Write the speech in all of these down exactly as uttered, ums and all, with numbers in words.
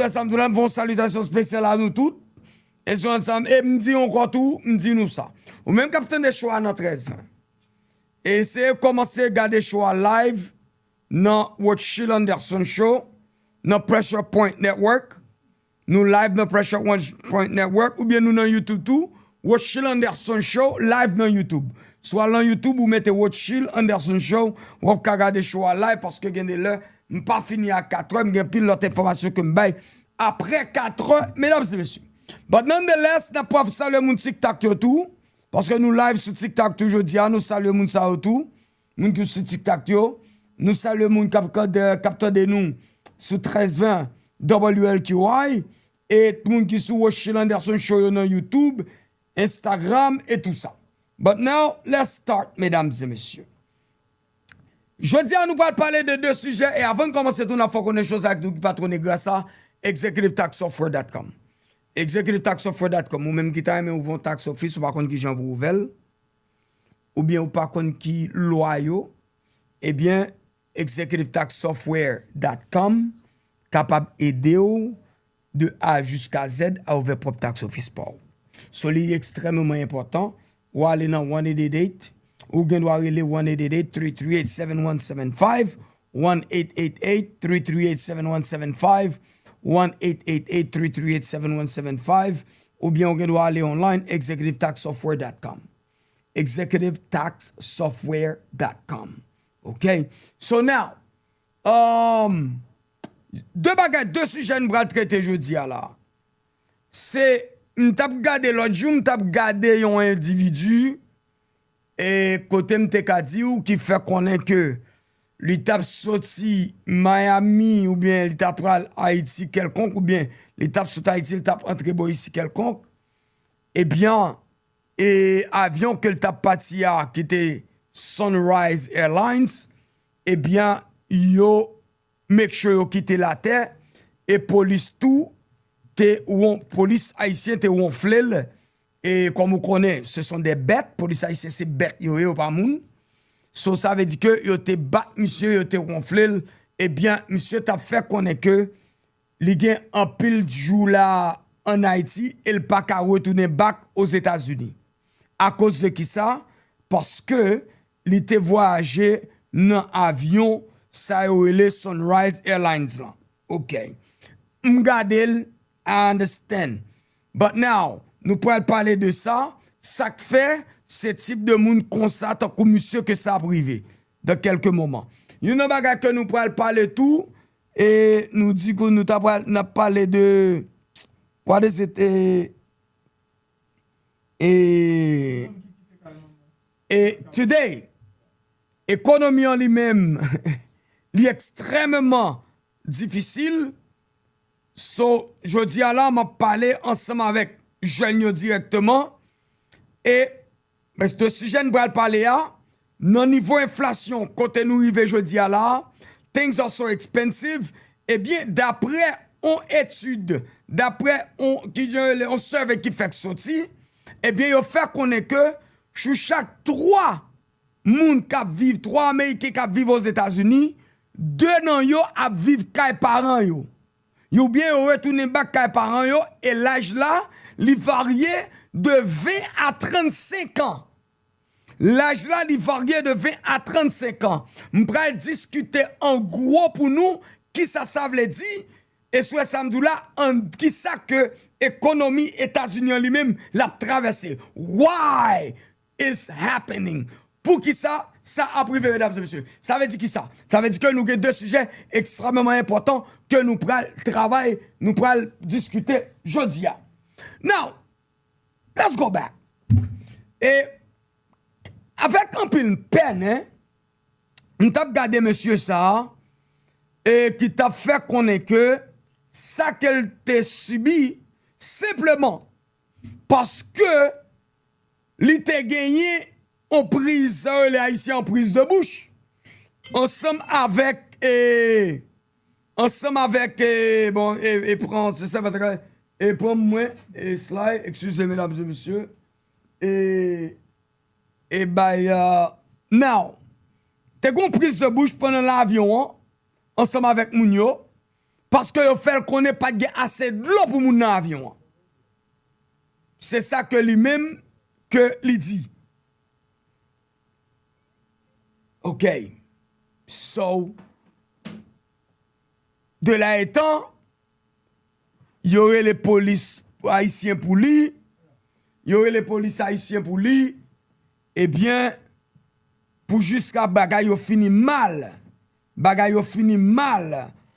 Frè Samzoula, m fè yon salitasyon espesyal a nou tout. E se yon ansanm, e m di ankò tou, m di nou sa. Ou menm k ap tande show a nan trèz ven. Eseye kòmanse gade show a live nan Rothschild Anderson Show, nan Pressure Point Network. Nou live nan Pressure Point Network, oubyen nou nan YouTube tou, Rothschild Anderson Show, live nan YouTube. Swa nan YouTube, ou mete Rothschild Anderson Show, w ap ka gade show a live, paske gen de lè, m pa fini a katrè, m gen pil lòt enfòmasyon ke m bay apre katrè, medam e mesye. But nonetheless, n ap pral salye moun TikTok yo tou, paske nou live sou TikTok tou jodi a, nou salye moun sa yo tou. Moun ki sou TikTok yo, nou salye moun k ap, k ap tande nou sou trèz ven W L Q I, e moun ki sou Rothschild Anderson Show yo nan YouTube, Instagram, e tou sa. But now, let's start, medam e mesye. Jodi a, nou pral pale de de sijè, e avan n kòmanse tou, n ap fè konnen choz ak nou ki patwone gras a executive tax software dot com. Executive tax software dot com, ou menm ki ta renmen ouvri yon tax office, ou pa konn kijan pou ouvè l, oubyen ou pa konn ki lwa yo, ebyen, executive tax software dot com kapab ede w de A jiska Z a ouvè pwòp tax office pa w. So, li ekstrèmeman enpòtan. Ou ale nan one eight eight eight, ou gen dwa rele one eight eight eight, three three eight, seven one seven five, one eight eight eight, three three eight, seven one seven five, one eight eight eight, three three eight, seven one seven five, oubyen ou gen dwa ale online, executive tax software dot com. Executive tax software dot com. Ok? So now, um, de bagay, de sijè n pral trete jodi a la. Se, m t ap gade lòt jou, m t ap gade yon endividi, e kote m te ka di w ki fè konnen ke li t ap soti Miami oubyen li t ap pral Ayiti kèlkonk, oubyen li t ap sot Ayiti, li t ap antre bò isi kèlkonk. Ebyen, e avyon ke l t ap pati a, ki te Sunrise Airlines, ebyen, yo make sure yo kite l atè, e polis tou te won-, polis ayisyen te wonfle l, e kòm ou konnen, ce sont des bêtes, polis ayisyen se bèt yo ye, yo pa moun. So, sa vle di ke yo te bat misye, yo te wonfle l, ebyen, misye t ap fè konnen ke li gen anpil jou la ann Ayiti e l pa ka retounen back Ozetazini. Akoz de kisa? Paske li te vwayaje nan avyon sa yo rele Sunrise Airlines lan. Ok. M gade l, I understand. But now, nou pral pale de sa, sa k fè se tip de moun konsa, tankou misye, ke sa ap rive dans quelques moments. Youn nan bagay ke nou pral pale tou, e nou di ke nou ta pral, n ap pale de, what is it, e, e, e today, ekonomi an li menm, li ekstrèmeman difisil. So, jodi a la, m ap pale ansanm avèk jèn yo dirèkteman. E, men de sijè n pral pale a, nan nivo enflasyon, kote nou rive jodi a la, things are so expensive. Ebyen, daprè on etid, daprè on, ki jan yo rele, on survey ki fèk soti, ebyen, yo fè konnen ke sou chak twa moun k ap viv, twa Ameriken k ap viv Ozetazini, de nan yo ap viv kay paran yo. Oubyen yo retounen back kay paran yo, e laj la, li varye de ven a trannsenk an. Laj la, li varye de ven a trannsenk an. M pral diskite an gwo pou nou kisa sa vle di, e sou sa m di w la, an, kisa ke ekonomi Etazini an li menm l ap travèse. Why is happening? Poukisa sa ap rive, medam e mesye? Sa vle di kisa? Sa vle di ke nou gen de sijè ekstrèmeman enpòtan ke nou pral travay, nou pral diskite jodi a. Now, let's go back. E avèk anpil pèn, en, m t ap gade mesye sa a, e ki t ap fè konnen ke sa ke l te sibi, senpleman paske li te genyen on priz, sa yo rele ayisyen an priz de bouch, ansanm avèk, e, ansanm avèk, e, bon, e, e pran, se sa, e pran mwen, e, slide, excusez, mesdames et messieurs, e, e bay, uh, now, te gon priz de bouch pandan lavyon an, ansanm avèk moun yo, Paske yo fè l konnen pa t gen ase dlo pou moun nan avyon an. Se sa ke li menm ke li di. Ok. So, de la etan, yo rele polis ayisyen pou li, yo rele polis ayisyen pou li, ebyen, pou jiska bagay yo fini mal, bagay yo fini mal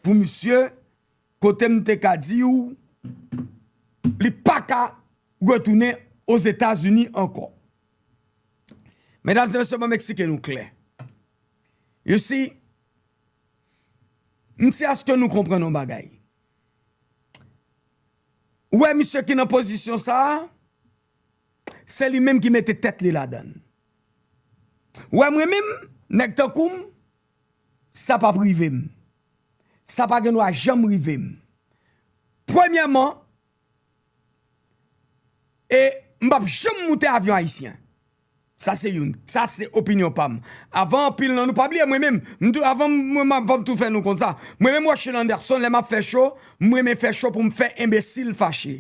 pou misye, kote m te ka di w, li pa ka retounen Ozetazini ankò. Medam e mesye, ban m eksplike nou klè. You see, m ti aske nou konprann yon bagay. Ou wè misye ki nan pozisyon sa a, se li menm ki mete tèt li ladan l. Ou wè mwen menm, nèg tankou m, sa p ap rive m. Sa pa gen dwa janm rive m. Premyèman, e m p ap janm moute avyon ayisyen. Sa se youn. Sa se opinyon pa m. Avan anpil nan nou, pa bliye mwen menm, m tou, avan mwen, m ap, m ap tou fè nou konn sa. Mwen menm Rachel Anderson, lè m ap fè cho, m renmen fè cho pou m fè enbesil fache.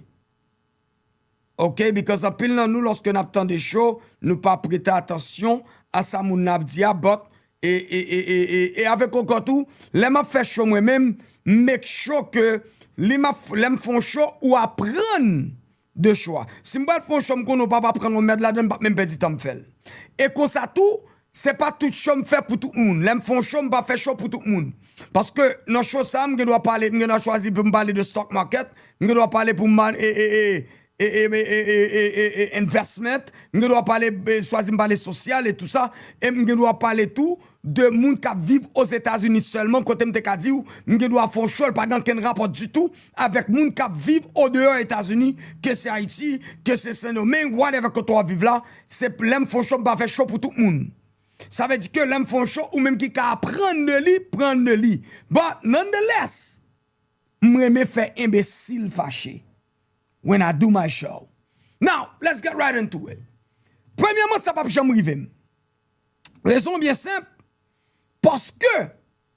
Ok, because anpil nan nou, lòske n ap tande cho, nou pa prete atansyon a sa moun nan ap di a, but, e, e, e, e, e, e avèk ankò tou, lè m ap fè cho mwen menm, m make sure ke li m ap, lè m fè yon cho, ou aprann de cho a. Si m pral fè yon cho, m konnen w p ap aprann yon mèd ladan l, m p ap menm pèdi tan m fè l. E konsa tou, se pa tout cho m fè pou tout moun. Lè m fè yon cho, m pa fè cho pou tout moun. Paske nan cho sa, m gen dwa pale, m gen dwa chwazi pou m pale de stock market, m gen dwa pale pou m, e, e, e, e, e, e, e, e, e, e, investment, m gen dwa pale, e, chwazi m pale sosyal e tou sa, e m gen dwa pale tou de moun k ap viv Ozetazini sèlman, kote m te ka di w, m gen dwa fè yon cho, l pa gen okenn rapò ditou avèk moun k ap viv odeyò Etazini, ke se Ayiti, ke se Sendomeng, whatever kote w ap viv la, se lè m fè yon cho, m pa fè cho pou tout moun. Sa vle di ke lè m fè yon cho, ou menm ki ka aprann de li, pran de li. But nonetheless, m renmen fè enbesil fache when I do my show. Now, let's get right into it. Premyèman, sa p ap janm rive m. Rezon byen senp, paske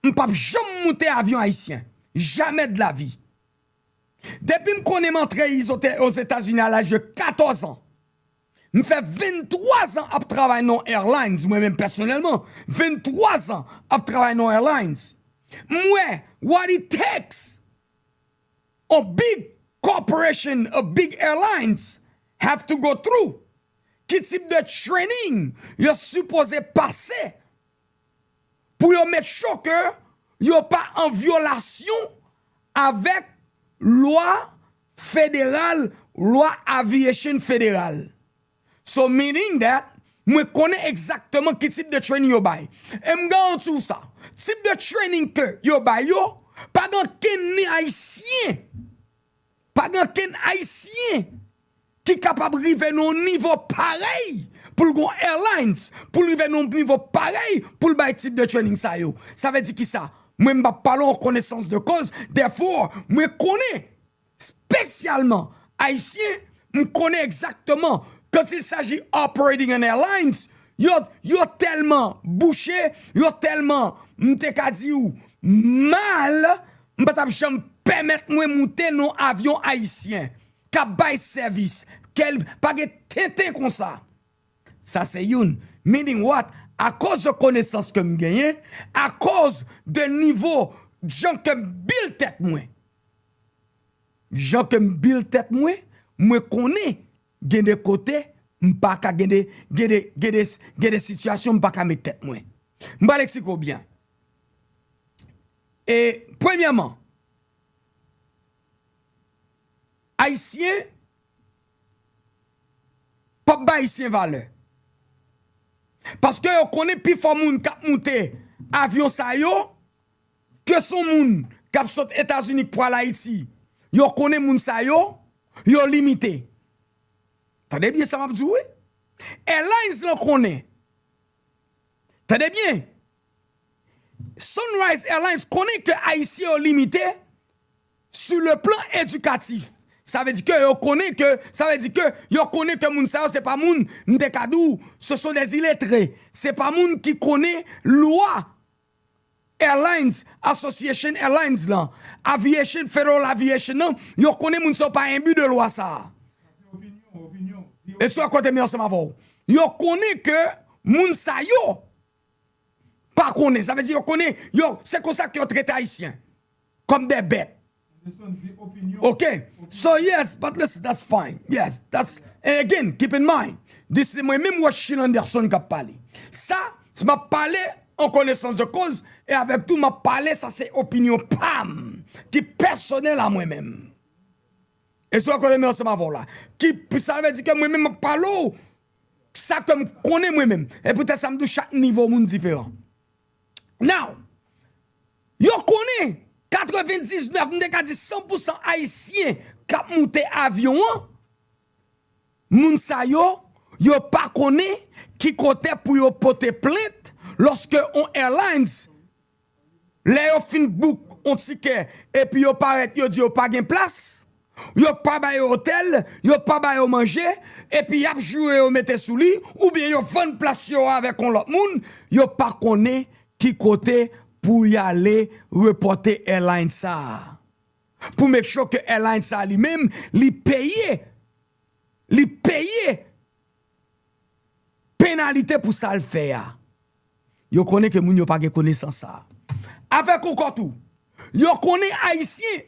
m p ap janm moute avyon ayisyen. Jamè de la vi. Depi m konnen m antre Ozetazini a laj de katòz an, m fè venntwa zan ap travay nan airlines, mwen menm pèsonèlman, venntwa zan ap travay nan airlines. M wè what it takes a big corporation, a big airlines have to go through. Ki tip de training yo sipoze pase pou yo make sure ke yo pa an vyolasyon avèk lwa federal, lwa aviation federal. So meaning that, mwen konnen egzakteman ki tip de training yo bay. E m garanti w sa, tip de training ke yo bay yo, pa gen kenn ni Ayisyen, pa gen kenn Ayisyen ki kapab rive nan yon nivo parèy pou l gon airlines, pou l rive nan yon nivo parèy pou l bay tip de training sa yo. Sa vle di kisa? Mwen m p ap pale w an konesans de koz, therefore, mwen konnen, espesyalman Ayisyen, m konnen egzakteman, quand il s'agit operating an airlines, yo, yo tèlman bouche, yo tèlman, m te ka di w, mal, m pa t ap janm pèmèt mwen moute nan avyon ayisyen k ap bay sèvis, kèl pa gen tenten konsa. Sa se youn. Meaning what? Akoz de konesans ke m genyen, akoz de nivo jan ke m build tèt mwen. Jan ke m build tèt mwen, mwen konnen gen de kote m pa ka, gen de, gen de, gen de, gen de sitiyasyon m pa ka met tèt mwen. M pral eksplike w byen. E, premyèman, Ayisyen p ap bay Ayisyen valè. Paske yo konnen pifò moun k ap moute avyon sa yo, ke se yon moun k ap sot Etazini k pral Ayiti, yo konnen moun sa yo, yo limite. Tande byen sa m ap di w wi. Airlines lan konnen. Tande byen. Sunrise Airlines konnen ke Ayisyen yo limite sur le plan éducatif. Sa vle di ke yo konnen ke, sa vle di ke yo konnen ke moun sa yo se pa moun, m te ka di w, ce sont des illettrés. Se pa moun ki konnen lwa Airlines, Association Airlines lan, Aviation, Federal Aviation lan, yo konnen moun sa yo pa enbi de lwa sa a. E sou kote m ye ansanm avè w. Yo konnen ke moun sa yo pa konnen. Sa vle di yo konnen, yo, se konsa ke yo trete Ayisyen. Kòm de bèt. Ok. So yes, but listen, that's fine. Yes, that's, and again, keep in mind, this is mwen menm Rothschild Anderson k ap pale. Sa, si m ap pale an konesans de koz, e avèk tou, m ap pale, sa se opinyon pa m, ki pèsonèl a mwen menm. E sou kote m ye ansanm avè w la. Ki, sa vle di ke mwen menm m ap pale w, sa ke m konnen mwen menm. E poutèt sa m di w chak nivo moun diferan. Now, yo konnen katrevendiznèf, m te ka di san pousan Ayisyen k ap moute avyon an, moun sa yo, yo pa konnen ki kote pou yo pote plent lòske on airlines, lè yo fin book on tikè, epi yo parèt, yo di yo pa gen plas, yo pa ba yo otèl, yo pa ba yo manje, epi y ap joure yo mete sou li, oubyen yo vann plas yo avèk yon lòt moun, yo pa konnen ki kote pou y ale repòte airline sa a. Pou make sure ke airline sa a li menm, li peye, li peye penalite pou sa l fè a. Yo konnen ke moun yo pa gen konesans sa a. Avèk ankò tou, yo konnen Ayisyen,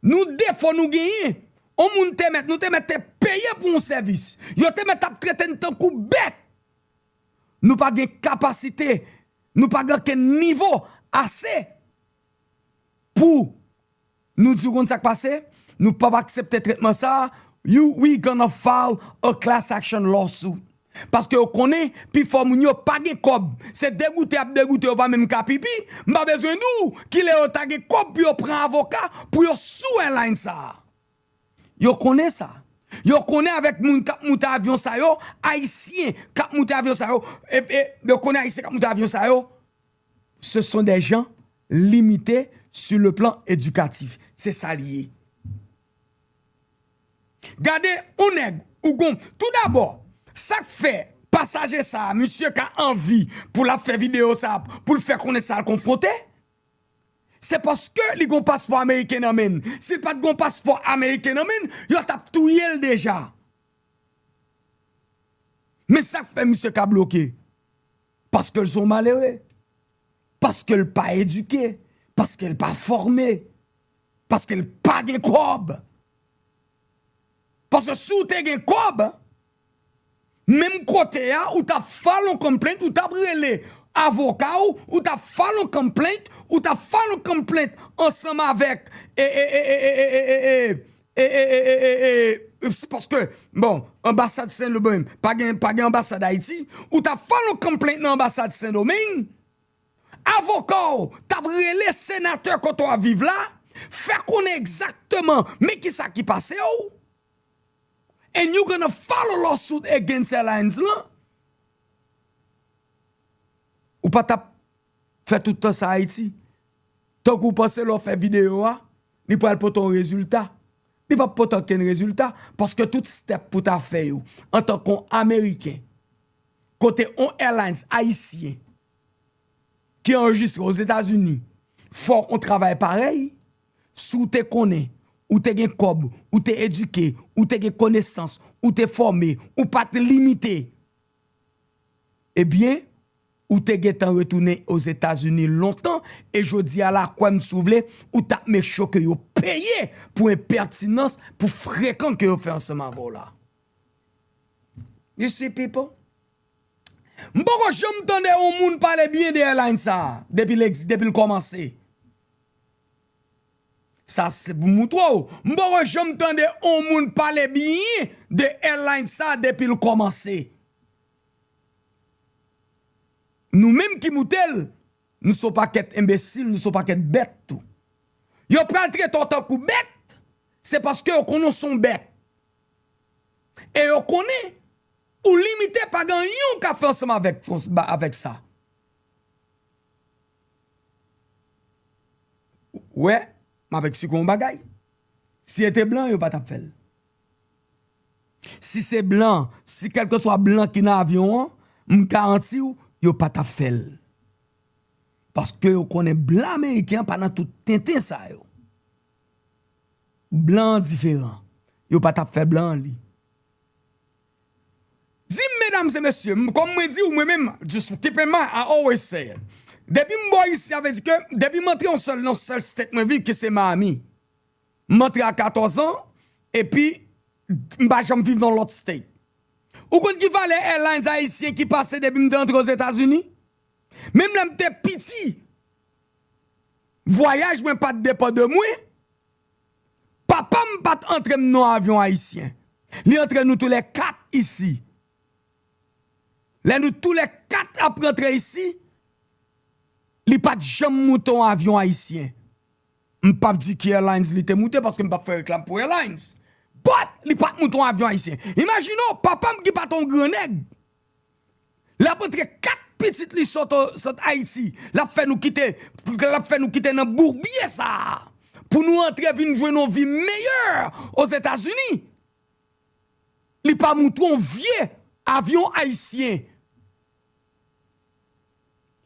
nou defo nou genyen. On moun te mèt, nou te mèt te peye pou yon sèvis. Yo te mèt ap trete n tankou bèt. Nou pa gen kapasite, nou pa gen okenn nivo ase pou nou di w konn sa k pase, nou p ap aksepte tretman sa a, you, we gonna file a class action lawsuit. Paske yo konnen pifò moun yo pa gen kòb. Se degoute y ap degoute, yo pa menm ka pipi. M pa bezwen di w kilè yo ta gen kòb pou yo pran avoka pou yo sou airline sa a. Yo konnen sa. Yo konnen avèk moun k ap moute avyon sa yo, Ayisyen k ap moute avyon sa yo, e, e, yo konnen Ayisyen k ap moute avyon sa yo, ce sont des gens limités sur le plan éducatif. Se sa l ye. Gade, on nèg, ou gon, tou dabò, sa k fè pasaje sa a, misye ka anvi pou l ap fè videyo sa a, pou l fè konnen sa l konfwonte, se paske li gon paspò ameriken nan men l. Si l pa t gon paspò ameriken nan men l, yo t ap touye l deja. Men sa k fè misye ka bloke? Paske l se yon malere. Paske l pa edike. Paske l pa fòme. Paske l pa gen kòb. Paske si w te gen kòb, menm kote a, ou t ap file yon complaint, ou t ap rele avoka w, ou t ap file yon complaint, ou t ap file yon complaint ansanm avèk, e, e, e, e, e, e, e, e, e, e, e, e, e, e, se paske, bon, anbasad Sendomeng, pa gen, pa gen anbasad Ayiti, ou t ap file yon complaint nan anbasad Sendomeng, avoka w t ap rele senatè kote w ap viv la, fè konnen egzakteman men kisa ki pase w, and you gonna file a lawsuit against airlines lan, ou pa t ap fè tout tan sa Ayiti. Tankou w panse lè w fè videyo a, li pral pote yon rezilta. Li p ap pote okenn rezilta, paske tout step pou ta fè yo, antanke yon Ameriken, kote yon airlines ayisyen ki anrejistre Ozetazini fè yon travay parèy, si w te konnen, ou te gen kòb, ou te edike, ou te gen konesans, ou te fòme, ou pa t limite, ebyen, ou te gentan retounen Ozetazini lontan, e jodi a la, kwè m si w vle, ou t ap make sure ke yo peye pou enpètinans, pou frekan ke yo fè ansanm avè w la. You see, people? M poko janm tande yon moun pale byen de airline sa a, depi l egz-, depi l kòmanse. Sa se pou moutre w. M poko janm tande yon moun pale byen de airline sa a depi l kòmanse. Nou menm ki moute l, nou se yon pakèt enbesil, nou se yon pakèt bèt tou. Yo pral trete w tankou bèt, se paske yo konnen w se yon bèt. E yo konnen ou limite, pa gen anyen w ka fè ansanm avèk, avèk sa. Ou wè, m ap eksplike w yon bagay. Si se te blan, yo pa t ap fè l. Si se blan, si kèlkeswa blan ki nan avyon an, m garanti w, yo pa t ap fè l. Paske yo konnen blan ameriken an pa nan tout tenten sa yo. Blan an diferan. Yo pa t ap fè blan an li. Di m, medam e mesye, m, kòm mwen di w, mwen menm, just keep in mind, I always say it. Depi m bò isi, sa vle di ke, depi m antre yon sèl, nan sèl state mwen viv, ki se Miami. M antre a katòz an, epi m pa janm viv nan lòt state. Ou konn ki valè airlines ayisyen ki pase depi m te antre Ozetazini? Menm lè m te piti, vwayaj mwen pa t depann de mwen. Papa m pa t antre m nan avyon ayisyen. Li antre nou toulèkat isi. Lè nou toulèkat ap rantre isi, li pa t janm moute yon avyon ayisyen. M p ap di ki airlines li te moute, paske m p ap fè reklam pou airlines. But, li pa t moute yon avyon ayisyen. Imajine w, papa m ki pa t yon gran nèg. L ap antre kat pitit li sot, sot Ayiti. L ap fè nou kite, l ap fè nou kite nan bourbiye sa a. Pou nou antre vin jwenn yon vi meyè Ozetazini. Li pa moute yon vye avyon ayisyen.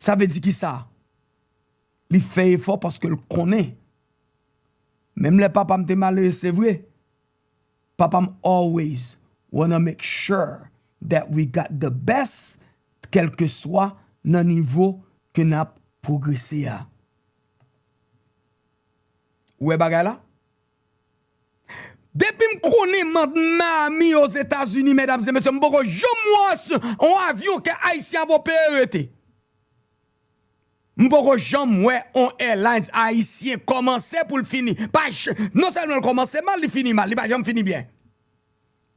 Sa vle di ki sa? Li fè efò paske l konnen. Menm lè papa m te malere, se vre. Papa m always wanna make sure that we got the best, kèlkeswa nan nivo ke n ap pwogrese a. Ou wè bagay la? Depi m konnen m ant Miami, Ozetazini, medam e mesye, m poko janm wè s-, yon avyon ke Ayisyen ap opere rete. M poko janm wè yon airlines ayisyen kòmanse pou l fini. Pa j-, non sèlman l kòmanse mal, li fini mal, li pa janm fini byen.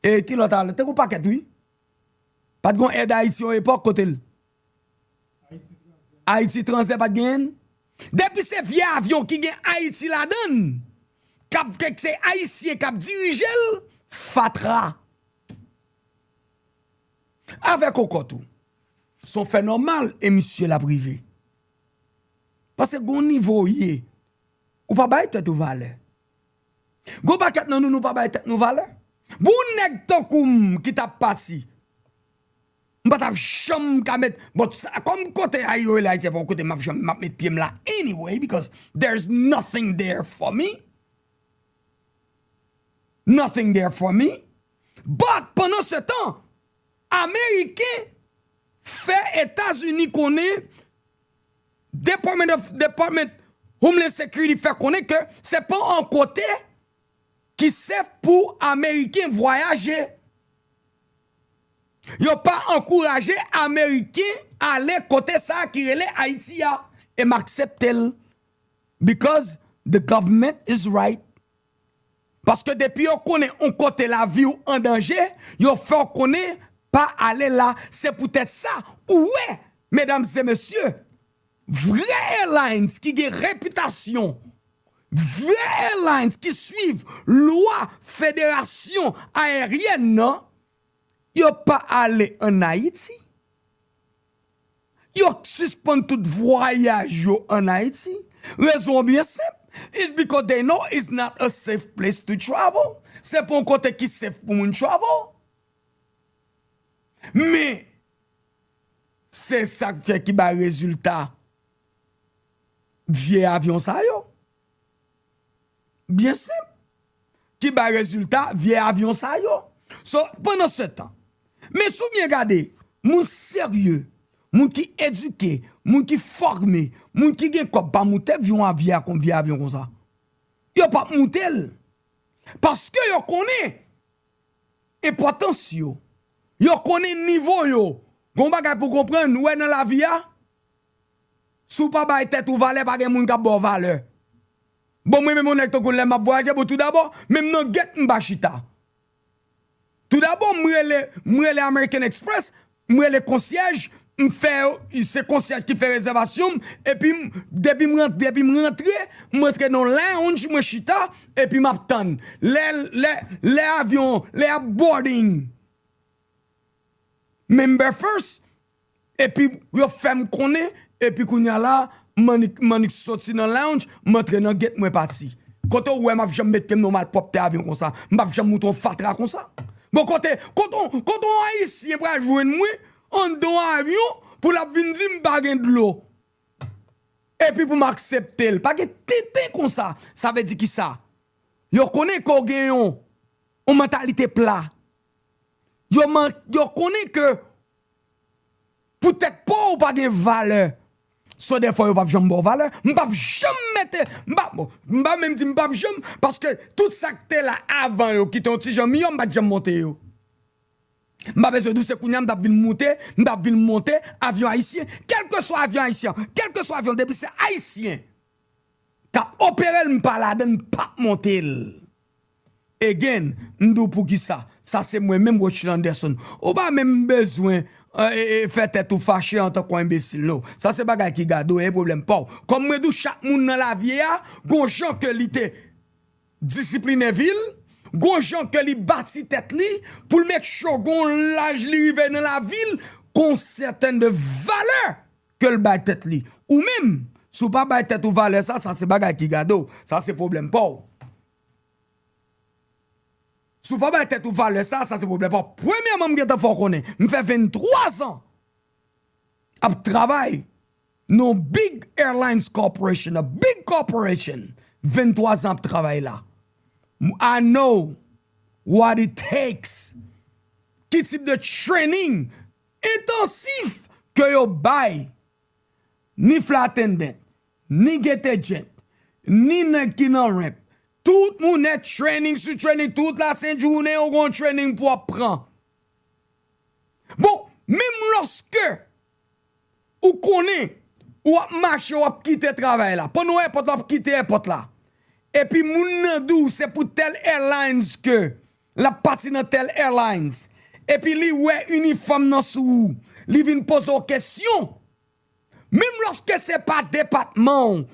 E ki lòt alò? Te gon pakèt, wi. Pa t gon Air Haiti yon epòk kote l. Ayiti Tranzè pa t genyen l. Depi se vye avyon ki gen Ayiti ladan l, k ap, ke se Ayisyen k ap dirije l, fatra. Avèk yon kòt ou. Se yon fè nòmal e misye l ap rive. Paske gon nivo w ye, ou pa bay tèt ou valè. Gon pakèt nan nou, nou pa bay tèt nou valè. Bon, nèg tankou m ki t ap pati, m pa t ap janm ka met, bon, sa, kòm kote a yo rele Ayiti, bon, kote m ap janm, m ap met pye m la anyway, because there's nothing there for me. Nothing there for me. But, pandan se tan, Ameriken fè Etazini konnen, Department of, Department Homeland Security fè konnen ke se pa yon kote ki sèf pou Ameriken vwayaje. Yo pa ankouraje Ameriken ale kote sa a ki rele Ayiti a. E m aksepte l. Because the government is right. Paske depi yo konnen yon kote lavi w an danje, yo fè w konnen pa ale la. Se poutèt sa, ou wè, medam e mesye, vrè airlines ki gen repitasyon, vrè airlines ki swiv lwa Federasyon Ayeryèn nan, yo pa ale ann Ayiti. Yo sispann tout vwayaj yo ann Ayiti. Rezon an byen senp. It's because they know it's not a safe place to travel. Se pa yon kote ki safe pou moun travel. Men, se sa k fè ki bay rezilta vye avyon sa yo. Byen senp. Ki bay rezilta vye avyon sa yo. So, pandan se tan, men si w byen gade, moun serye, moun ki edike, moun ki fòme, moun ki gen kòb pa moute vye avyon, vye avyon konsa. Yo p ap moute l. Paske yo konnen enpòtans yo. Yo konnen nivo yo. Gon bagay pou konprann, ou wè nan lavi a, si w pa bay tèt ou valè, pa gen moun k ap ba w valè. Bon, mwen menm yon nèg tankou lè m ap vwayaje, bon, toudabò, menm nan gèt m pa chita. Toudabò, m rele, m rele American Express, m rele konsyèj, m fè, se konsyèj ki fè rezèvasyon m, epi m, depi m rantre, depi m rantre, m rantre nan lounge, mwen chita, epi m ap tann. Lè, lè, lè avyon, lè ap boarding, member first, epi yo fè m konnen, epi kounye a la, m annik, m annik soti nan lounge, m antre nan gate, mwen pati. Kote w wè m ap janm met pye m nan malpwòpte avyon konsa? M p ap janm moute yon fatra konsa. Bon, kote, kote, kote yon Ayisyen pral jwenn mwen anndan yon avyon pou l ap vin di m pa gen dlo? Epi pou m aksepte l. Pa gen tenten konsa. Sa vle di kisa? Yo konnen ke w gen yon, yon mantalite pla. Yo, man, yo konnen ke poutèt pa w pa gen valè. So dèfwa yo p ap janm ba w valè. M p ap janm mete, m pa, bon, m pa menm di m p ap janm, paske tout sa k te la avan yo, ki te yon ti jan miyò, m pa t janm monte yo. M pa bezwen di w se kounye a m t ap vin moute, m t ap vin monte avyon ayisyen. Kèlkeswa avyon ayisyen, kèlkeswa avyon, depi se ayisyen k ap opere l, m pa ladan l, m p ap monte l. Again, m di w poukisa. Sa se mwen menm, Rothschild Anderson. Ou pa menm bezwen, e, e, e, fè tèt ou fache antanke yon enbesil, no. Sa se bagay ki gade w, e pwoblèm pa w. Kòm mwen di w, chak moun nan lavi a, gon jan ke li te disipline vi l, gon jan ke li bati tèt li, pou l make sure gon laj li rive nan lavi l, gon sètèn de valè ke l bay tèt li. Ou menm, si w pa bay tèt ou valè sa, sa se bagay ki gade w. Sa se pwoblèm pa w. Si w pa bay tèt ou valè sa, sa se pwoblèm pa w. Premyèman, m gentan fè w konnen, m fè venntwa zan ap travay nan big airlines corporation, a big corporation. Venntwa zan ap travay la. I know what it takes. Ki tip de training entansif ke yo bay ni flight attendant, ni gate agent, ni nèg ki nan ramp. Tout moun nèt training sou training, tout lasent jounen yo gon training pou w ap pran. Bon, menm lòske ou konnen ou ap mache, w ap kite travay la, pandan w èpòt la, w ap kite èpòt la, epi moun nan di w se pou tèl airlines ke l ap pati nan tèl airlines, epi li wè inifòm nan sou ou, li vin poze w kesyon. Menm lòske se pa depatman w,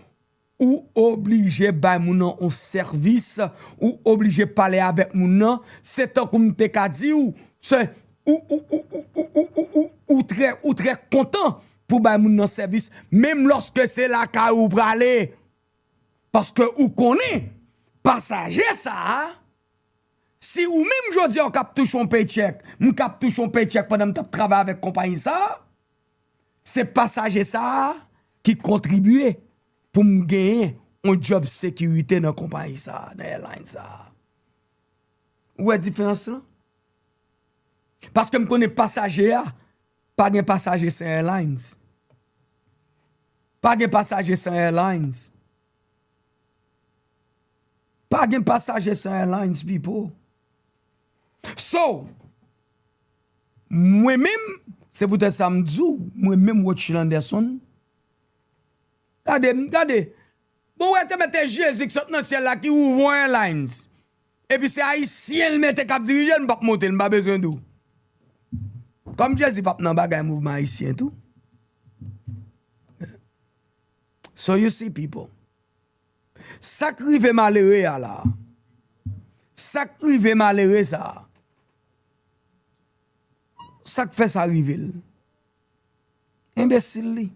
ou oblije bay moun nan yon sèvis, ou oblije pale avèk moun nan. Se tankou m te ka di w, se, ou, ou, ou, ou, ou, ou, ou, ou, ou trè, ou trè kontan pou bay moun nan sèvis, menm lòske se lakay ou prale. Paske ou konnen, pasaje sa a, si ou menm jodi a ou k ap touche yon paycheck, m k ap touche yon paycheck pandan m t ap travay avèk konpayi sa a, se pasaje sa a ki kontribye pou m genyen yon job sekirite nan konpayi sa a, nan airline sa a. Ou wè diferans lan? Paske m konnen pasaje a, pa gen pasaje san airlines. Pa gen pasaje san airlines. Pa gen pasaje san airlines, people. So, mwen menm, se poutèt sa m di w, mwen menm, Rothschild Anderson, gade, gade, bon, wè, te mete Jezi ki sot nan syèl la, ki ouvri yon airlines. Epi se Ayisyen l mete k ap dirije l, m p ap monte l, m pa bezwen di w. Kòm Jezi p ap nan bagay mouvman ayisyen tou. So you see, people. Sa k rive malere a la, sa k rive malere sa, sa k fè sa rive l? Enbesil li.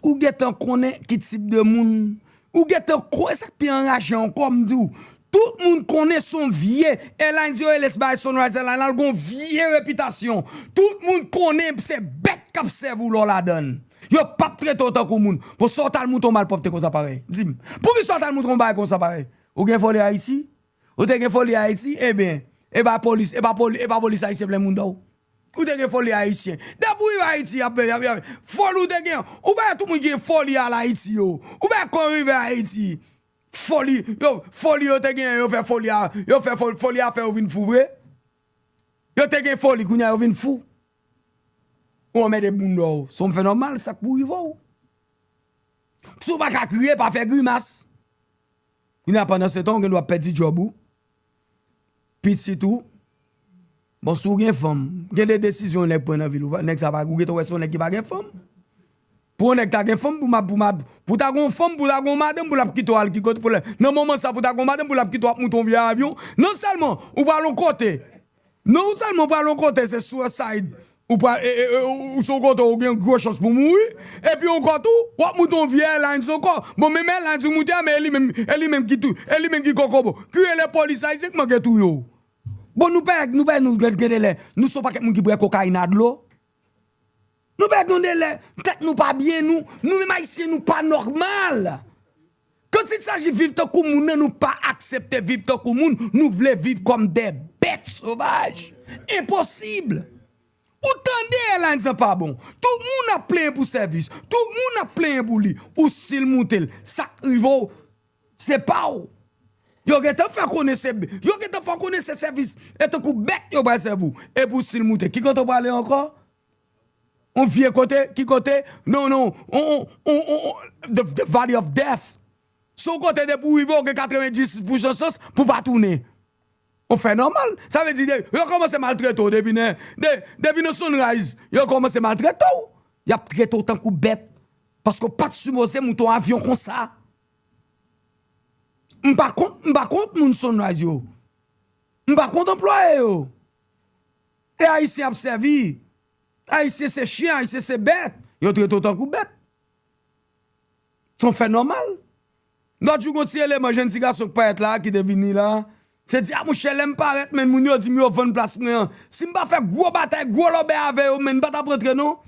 Ou gentan konnen ki tip de moun. Ou gentan konnen sa k pi anraje ankò, m di w. Tout moun konnen se yon vye airlines yo rele bay Sunrise Airlines la, l gon vye repitasyon. Tout moun konnen se bèt k ap sèvi w lè w ladan l. Yo p ap trete w tankou moun. Bon, sa w t al moute yon malpwòpte konsa parèy? Di m. Poukisa w t al moute yon bagay konsa parèy? Ou gen foli Ayiti? Ou te gen foli Ayiti? Ebyen, e pa polis, e pa poli-, e pa polis ayisyen plen mouda w. Ou te gen foli ayisyen. Depi w rive Ayiti, y ap, y ap, y ap, foli ou te gen. Ou pa wè tout moun gen foli al Ayiti yo. Ou pa wè kon rive Ayiti. Foli, yo, foli yo te gen, yo fè foli a, yo fè foli, foli a fè yo vin fou vre. Yo te gen foli, kounye a yo vin fou. Ou anmède moun dò. Se yon fè nòmal, sa k pou rive w. Si w pa ka kriye, pa fè grimas. Kounye a, pandan se tan, ou gen dwa pèdi djòb ou, pitit ou. Bon, si w gen fanm, gen de desizyon yon nèg pran nan vi l, ou pa, nèg sa pa, ou gentan wè se yon nèg ki pa gen fanm. Pou yon nèg ta gen fanm, pou m ap, pou m ap, pou ta gon fanm, pou ta gon madanm, pou l ap kite w al ki kote, pou lè, nan moman sa, pou ta gon madanm, pou l ap kite w ap moute yon vye avyon. Non sèlman, ou pral yon kote, non sèlman ou pral yon kote, se suicide. Ou pral, e, e, e, ou, ou se yon kote ou gen gwo chans pou mouri. Epi ankò tou, w ap moute yon vye airlines ankò. Bon, menm airlines ou moute a, men e li menm, e li menm ki tou, e li menm ki kokobo. Ki rele polis ayisyen ki manke touye w. Bon, nou pè, nou pè, nou gen, gen de lè, nou se yon pakèt moun ki bwè kokayin a dlo. Nou pa gen de lè, tèt nou pa byen, nou, nou menm Ayisyen, nou pa nòmal. Quand il s'agit viv tankou moun nan, nou pa aksepte viv tankou moun, nou vle viv kòm de bèt sovaj. Enposib! Ou tande airlines lan pa bon. Tout moun ap plenyen pou sèvis. Tout moun ap plenyen pou li. Ou si l moute l, sa k rive w, se pa w. Yo gentan fè konnen se, yo gentan fè konnen se sèvis. E tankou bèt yo pral sèvi w. Epi w si l moute. Ki kote w prale ankò? On vye kote, ki kote? Non, non, on, on, on, on, on, the, the valley of death. Se yon kote depi w rive, w gen katrevendis pousan chans pou w pa tounen. On fè nòmal. Sa vle di, de, yo kòmanse maltrete w depi nan, de, depi nan Sunrise, yo kòmanse maltrete w. Y ap trete w tankou bèt. Paske w pa t sipoze moute yon avyon konsa. M pa kont, m pa kont moun Sunrise yo. M pa kont anplwaye yo. E Ayisyen ap sèvi. Ayisyen se chen, Ayisyen se bèt. Yo trete w tankou bèt. Se yon fè nòmal. Lòt jou, gon ti eleman, jenn ti gason k parèt la, ki te vini la. Se di, a, monchè, lè m parèt, menn, moun yo di m yo vann plas mwen an. Si m pa fè gwo batay, gwo lòbèy avè yo, menn, m pa t ap rantre, non.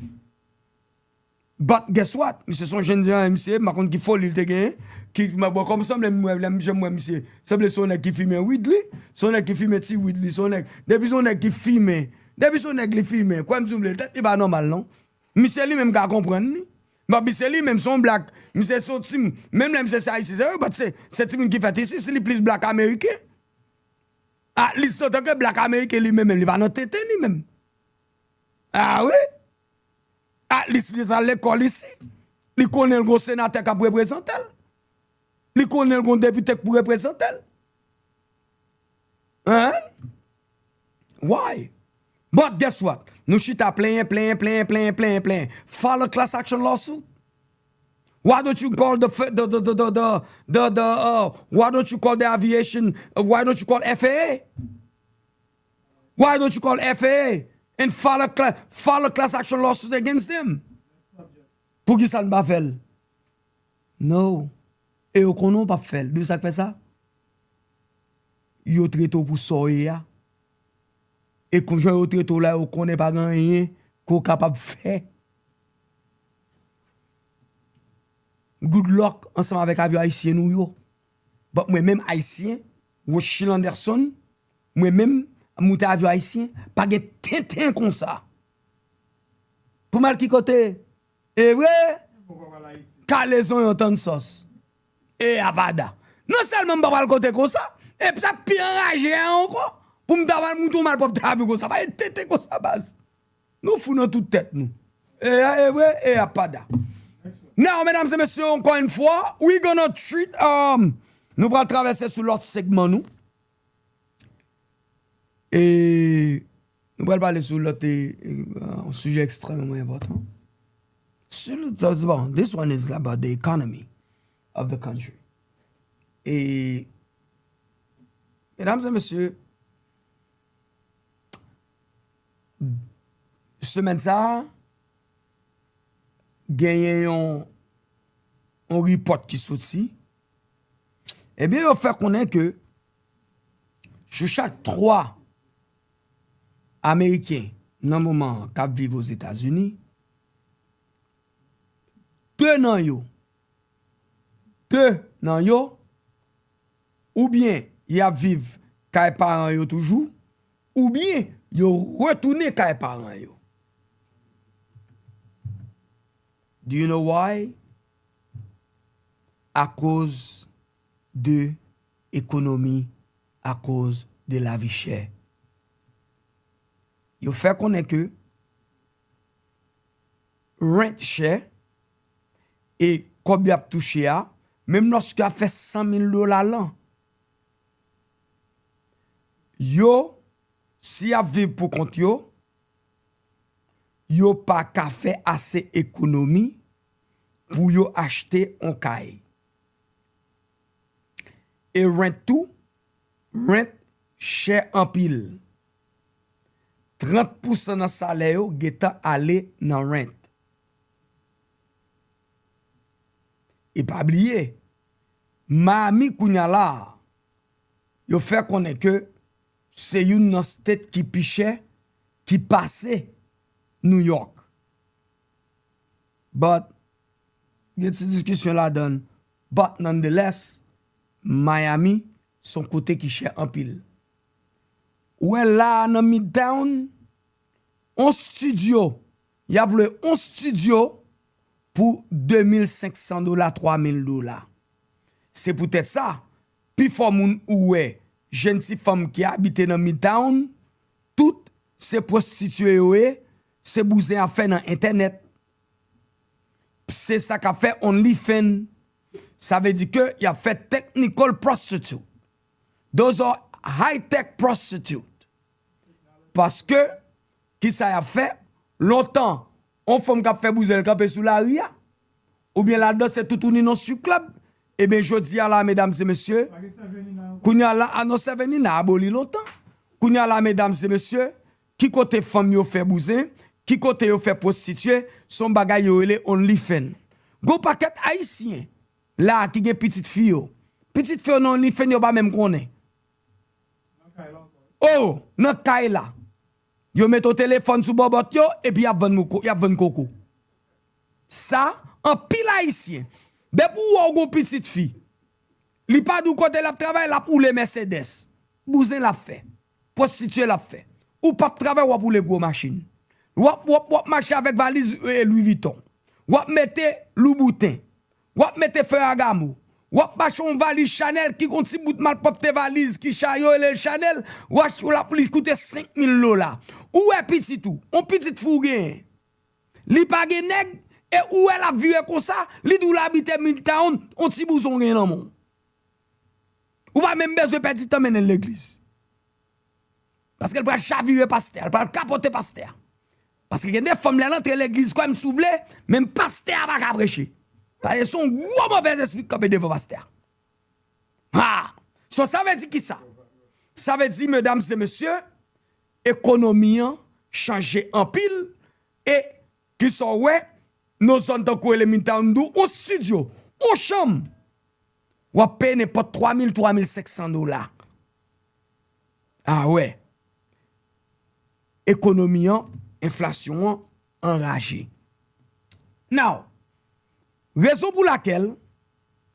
But guess what? Misye se yon jenn jan, misye, m pa konn ki foli l te genyen, ki, mwen, bon, kòm sanble, m wè, lè m, jan m wè misye, sanble se yon nèg ki fimen wid li, se yon nèg ki fimen ti wid li, se yon nèg, depi se yon nèg ki fimen, depi se yon nèg li fimen, kwè m si w vle, tèt li pa nòmal, non. Misye li menm ka konprann li. Bon, misye li menm se yon black, misye se yon timoun, menm lè misye se ayisyen, se, but se, se timoun ki fèt isi, si li plis black ameriken. At least, antanke black ameriken li menm, li pa nan tenten li menm. Ah wi. At least li t al lekòl isi. Li konnen l gon senatè k ap reprezante l. Li konnen l gon depite k pou reprezante l. Hein? Why? But guess what? Nou chita plenyen, plenyen, plenyen, plenyen, plenyen, plenyen. File a class action lawsuit. Why don't you call the, the, the, the, the, the, the, the uh, why don't you call the aviation? Uh, why don't you call F A A? Why don't you call F A A and file a, cla- file a class action lawsuit against them? Poukisa n pa fè l? No. E yo konnen w p ap fè l. Di w sa k fè sa? Yo trete w pou sa w ye a. E konjan yo trete w la, yo konnen pa gen anyen ke w kapab fè. Good luck ansanm avèk avyon ayisyen nou yo. But mwen menm ayisyen, Rochil Anderson, mwen menm, moute avyon ayisyen, pa gen tenten konsa. Pou m al ki kote? E vre? Kalezon yon tann sòs. E a pa da. Non sèlman m pa pral kote konsa, e sa pi anraje a ankò, pou m ta pral moute yon malpwòpte avyon konsa. Pa gen tenten konsa, baz. Nou fou nan tout tèt nou. E a e vre, e a pa da. Now, medam e mesye, ankò yon fwa, we gonna treat, um, nou pral travèse sou lòt segman nou. E nou pral pale sou lòt, e, e, yon sijè ekstrèmeman enpòtan. Sou, bon, this one is about the economy of the country. E, medam e mesye, semèn sa a, genyen yon, yon report ki soti. Ebyen, yo fè konnen ke sou chak twa Ameriken nan moman an k ap viv Ozetazini, de nan yo, de nan yo, oubyen y ap viv kay paran yo toujou, oubyen yo retounen kay paran yo. Do you know why? Akoz de ekonomi, akoz de lavi chè. Yo fè konnen ke rent chè e kòb y ap touche a, menm lòske y ap fè san mil dola lan, yo, si y ap viv pou kont yo, yo pa ka fè ase ekonomi pou yo achte on kay. E rent tou, rent chè anpil. Trant pousan nan salè yo gentan ale nan rent. E pa bliye, Miami kounye a la, yo fè konnen ke se youn nan state ki pi chè, ki pase New York. But, gen ti diskisyon ladan l. But nonetheless, Miami se yon kote ki chè anpil. Ou wè la a nan Midtown, yon studio, y ap lwe yon studio pou de mil senk san dola, twa mil dola. Se poutèt sa, pifò moun ou wè, jèn ti fanm ki abite nan Midtown, tout se pwostitye yo ye, se bouzen y ap fè nan entènèt. Se sa k ap fè OnlyFans. Sa vle di ke y ap fè technical prostitute. Those are high-tech prostitute. Paske, kisa y ap fè? Lontan, yon fanm k ap fè bouzen l kanpe sou lari a, oubyen l al danse toutouni nan strip club. Ebyen, jodi a la, medam e mesye, kounye a la, a non, Sevenina aboli lontan. Kounye a la, medam e mesye, ki kote fanm yo fè bouzen, ki kote yo fè pwostitye, se yon bagay yo rele OnlyFans. Gon pakèt Ayisyen la ki gen pitit fi yo. Pitit fi yo nan OnlyFans, yo pa menm konnen. Oh, nan kay la. Yo mete yon telefòn sou bòbòt yo, epi y ap vann mouko, y ap vann koko. Sa, anpil Ayisyen. Depi w wè w gon pitit fi, li pa di w kote l ap travay, l ap woule Mercedes. Bouzen l ap fè. Pwostitye l ap fè. Ou p ap travay, w ap woule gwo machin. W ap, w ap, w ap mache avèk valiz, e, Louis Vuitton. W ap mete Louboutin. W ap mete Ferragamo. W ap mache yon valiz Chanel ki gon ti bout malpwòpte valiz ki cha-, yo rele l Chanel. W ap, l ap, li koute senk mil dola. Ou wè pitit ou, yon pitit fi w genyen. Li pa gen nèg, e ou wè l ap vire konsa, li di w l abite Midtown, yon ti bouzon w gen nan men w. Ou pa menm bezwen pèdi tan mennen l legliz. Paske l pral chavire pastè a, l pral kapote pastè a. Paske gen de fanm lè l antre legliz, kwè m si w vle, menm pastè a pa ka preche. Paske se yon gwo movèzespri k kanpe devan pastè a. Ha! So, sa vle di kisa? Sa vle di, medam e mesye, ekonomi an chanje anpil, e kisa w wè, nan zòn tankou rele Midtown, yon studio, yon chanm, w ap peye nenpòt twa mil, twa mil senk san dola. A wè. Ekonomi an, enflasyon an anraje. Now, rezon pou lakèl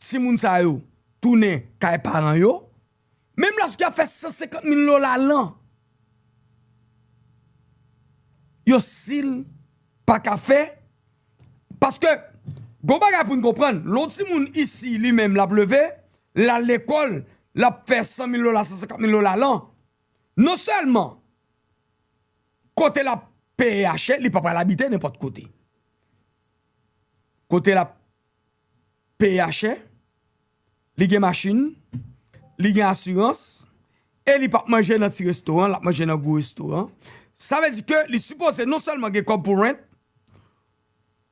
timoun sa yo tounen kay paran yo, menm lòske y ap fè san senkant mil dola lan, yo still pa ka fè, paske gon bagay pou n konprann, lè yon timoun isi li menm l ap leve, l al lekòl, l ap fè san mil dola, san senkant mil dola lan, non sèlman kote l ap peye a chè, li pa pral abite nenpòt kote. Kote l ap peye a chè, li gen machin, li gen asirans, e li p ap manje nan ti restoran, l ap manje nan gwo restoran. Sa vle di ke li sipoze non sèlman gen kòb pou rent,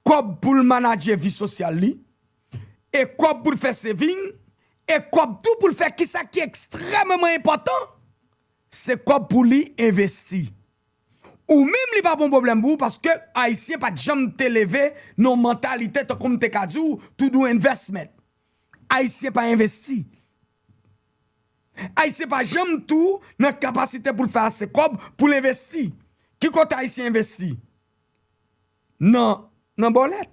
kòb pou l manadje vi sosyal li, e kòb pou l fè saving, e kòb tou pou l fè kisa ki ekstrèmeman enpòtan, se kòb pou li envesti. Ou menm li pa bon pwoblèm pou ou paske Ayisyen pa t janm te leve nan yon mantalite tankou m te ka di w to do investment. Ayisyen pa envesti. Ayisyen pa janm tou nan kapasite pou l fè ase kòb pou l envesti. Ki kote Ayisyen envesti? Nan, nan bòlèt.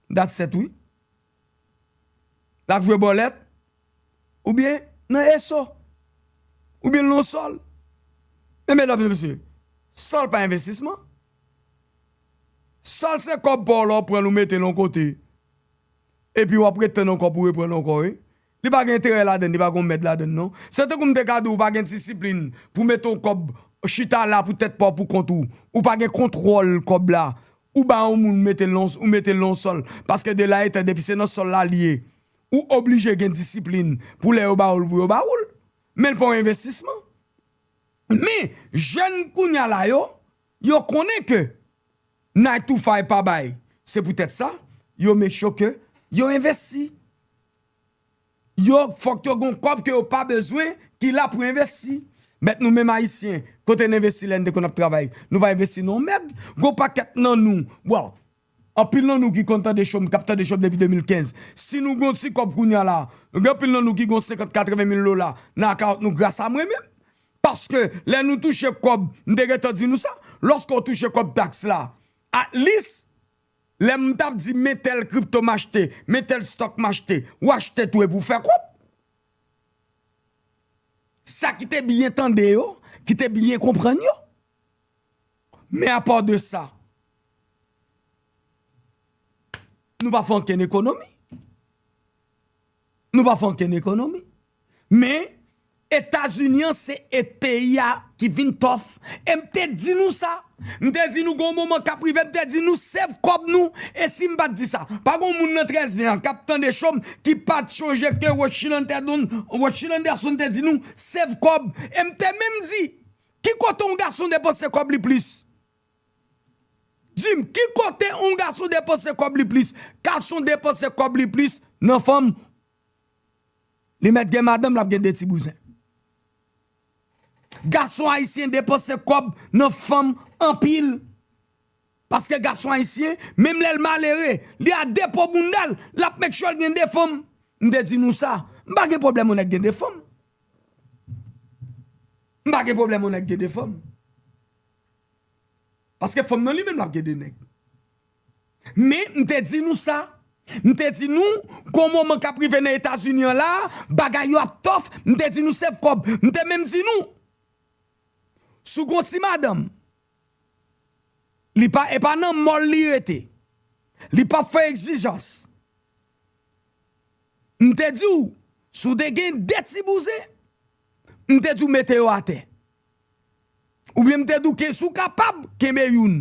That's it, wi. L ap jwe bòlèt, oubyen nan eso, oubyen l nan sòl. Men medam e mesye, sòl pa envestisman. Sòl se kòb pa w la w pran l ou mete l yon kote. Epi w ap ret tann ankò pou reprann ankò, wi. Li pa gen enterè ladann, li pa gen mèd ladann, non. Se tankou m te ka di w, ou pa gen disiplin pou mete yon kòb chita la pou tèt pa w pou kont ou. Ou pa gen kontwòl kòb la. Ou ba yon moun mete l nan, ou mete l nan yon sòl. Paske de la etan, depi se nan sòl la li ye, ou oblije gen disiplin pou lè yo ba w l, pou yo ba w l. Men l pa yon envestisman. Men, jèn kounya la yo, yo konnen ke nine to five pa bay. Se poutèt sa, yo make sure ke yo envesti. Yo, fòk yo gon kòb ke yo pa bezwen, ki la pou envesti. But nou menm Ayisyen, kote n envesti lè n te konn ap travay? Nou pa envesti nan yon mèd. Gon pakèt nan nou, bon, anpil nan nou ki konn tande cho m, k ap tande cho m depi de mil kenz. Si nou gon ti kòb kounya la, gen anpil nan nou ki gon senkant, katreven mil dola nan akawont nou gras a mwen menm. Paske lè nou touche kòb, m te gentan di nou sa, lòske w touche kòb taks la, at least, Lè m t ap di men tèl kripto m achte, men tèl stòk m achte, ou achte tou epi w fè kòb. Sa ki te byen tande yo, ki te byen konprann yo. Men apa de sa, nou pa fè ankenn ekonomi. Nou pa fè ankenn ekonomi. Men, Etazini an se e peyi a ki vin tòf. E m te di nou sa. M te di nou gon moman k ap rive, m te di nou save kòb nou. E si m pa t di sa, pa gon moun nan trèz ven an k ap tande cho m ki pa t sonje ke Rothschild Anderson, Rothschild Anderson te di nou save kòb. E m te menm di, ki kote yon gason depanse kòb li plis? Di m, ki kote yon gason depanse kòb li plis? Gason depanse kòb li plis nan fanm. Li mèt gen madanm, l ap gen de ti bouzen. Gason ayisyen depanse kòb nan fanm anpil. Paske gason ayisyen, menm lè l malere, li a de po bounda l, l ap make sure l gen de fanm. M te di nou sa. M pa gen pwoblèm yon nèg gen de fanm. M pa gen pwoblèm yon nèg gen de fanm. Paske fanm nan li menm l ap gen de nèg. Men, m te di nou sa. M te di nou, gon moman k ap rive nan Etazini an la, bagay yo ap tòf. M te di nou save kòb. M te menm di nou, si w gon ti madanm, li pa, e pa nan mòl li rete. Li p ap fè egzijans. M te di w, si w te gen de ti bouzen, m te di w mete yo atè. Oubyen m te di w ke si w kapab, kenbe youn.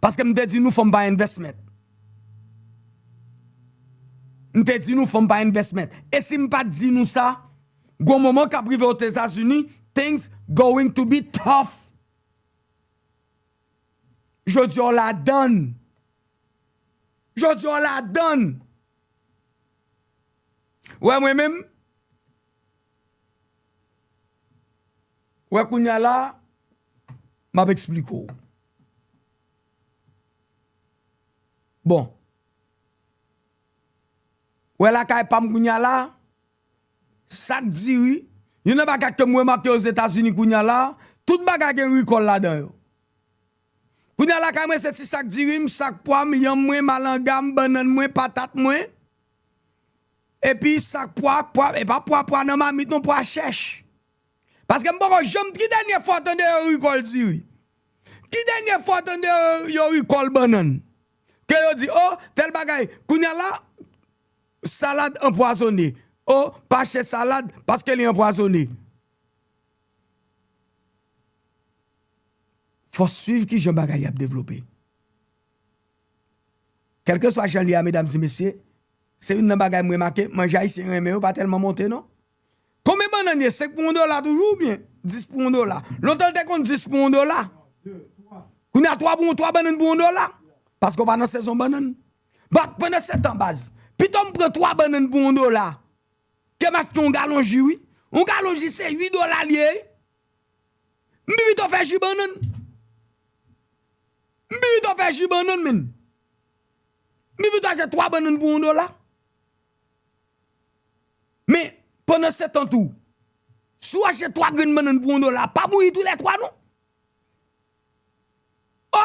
Paske m te di nou fanm pa investment. M te di nou fanm pa investment. E si m pa t di nou sa, gon moman k ap rive Ozetazini, things going to be tough. Jodi a w ladann. Jodi a w ladann. Wè mwen menm. Wè kounye a la, m ap eksplike w. Bon. Wè lakay pa m kounye a la, sak diri, youn nan bagay ke m remake Ozetazini kounye a la, tout bagay gen rikòl ladan yo. Kounye a lakay mwen se ti sak diri m, sak pwa m, yanm mwen, malanga m, bannann mwen, patat mwen. Epi sak pwa, pwa, e pa pwa, pwa nan mamit non, pwa chèch. Paske m poko janm, ki dènye fwa w tande yo rikòl diri? Ki dènye fwa w tande yo, yo rikòl bannann? Ke yo di, o, tèl bagay, kounye a la, salad anpwazone. O, pa achte salad paske li anpwazone. Fò swiv kijan bagay ap devlope. Kèlkeswa jan li a, medam e mesye, se youn nan bagay m remake, manje ayisyen renmen yo pa tèlman monte non. Konbyen bannann ye? Senk pou yon dola toujou oubyen dis pou yon dola? Lontan l te konn dis pou yon dola. Kounye a twa pou yon, twa bannann pou yon dola. Paske w pa nan sezon bannann. But pandan se tan baz, pito m pran twa bannann pou yon dola ke m achte yon galon ji wi. Yon galon ji se uit dola l ye wi. M pi pito fè ji bannann. M pi pito fè ji bannann, menn. M pi pito achte twa bannann pou yon dola. Men, pandan se tan tou, si w achte twa grenn bannann pou yon dola, pa bouyi toulètwa non. O,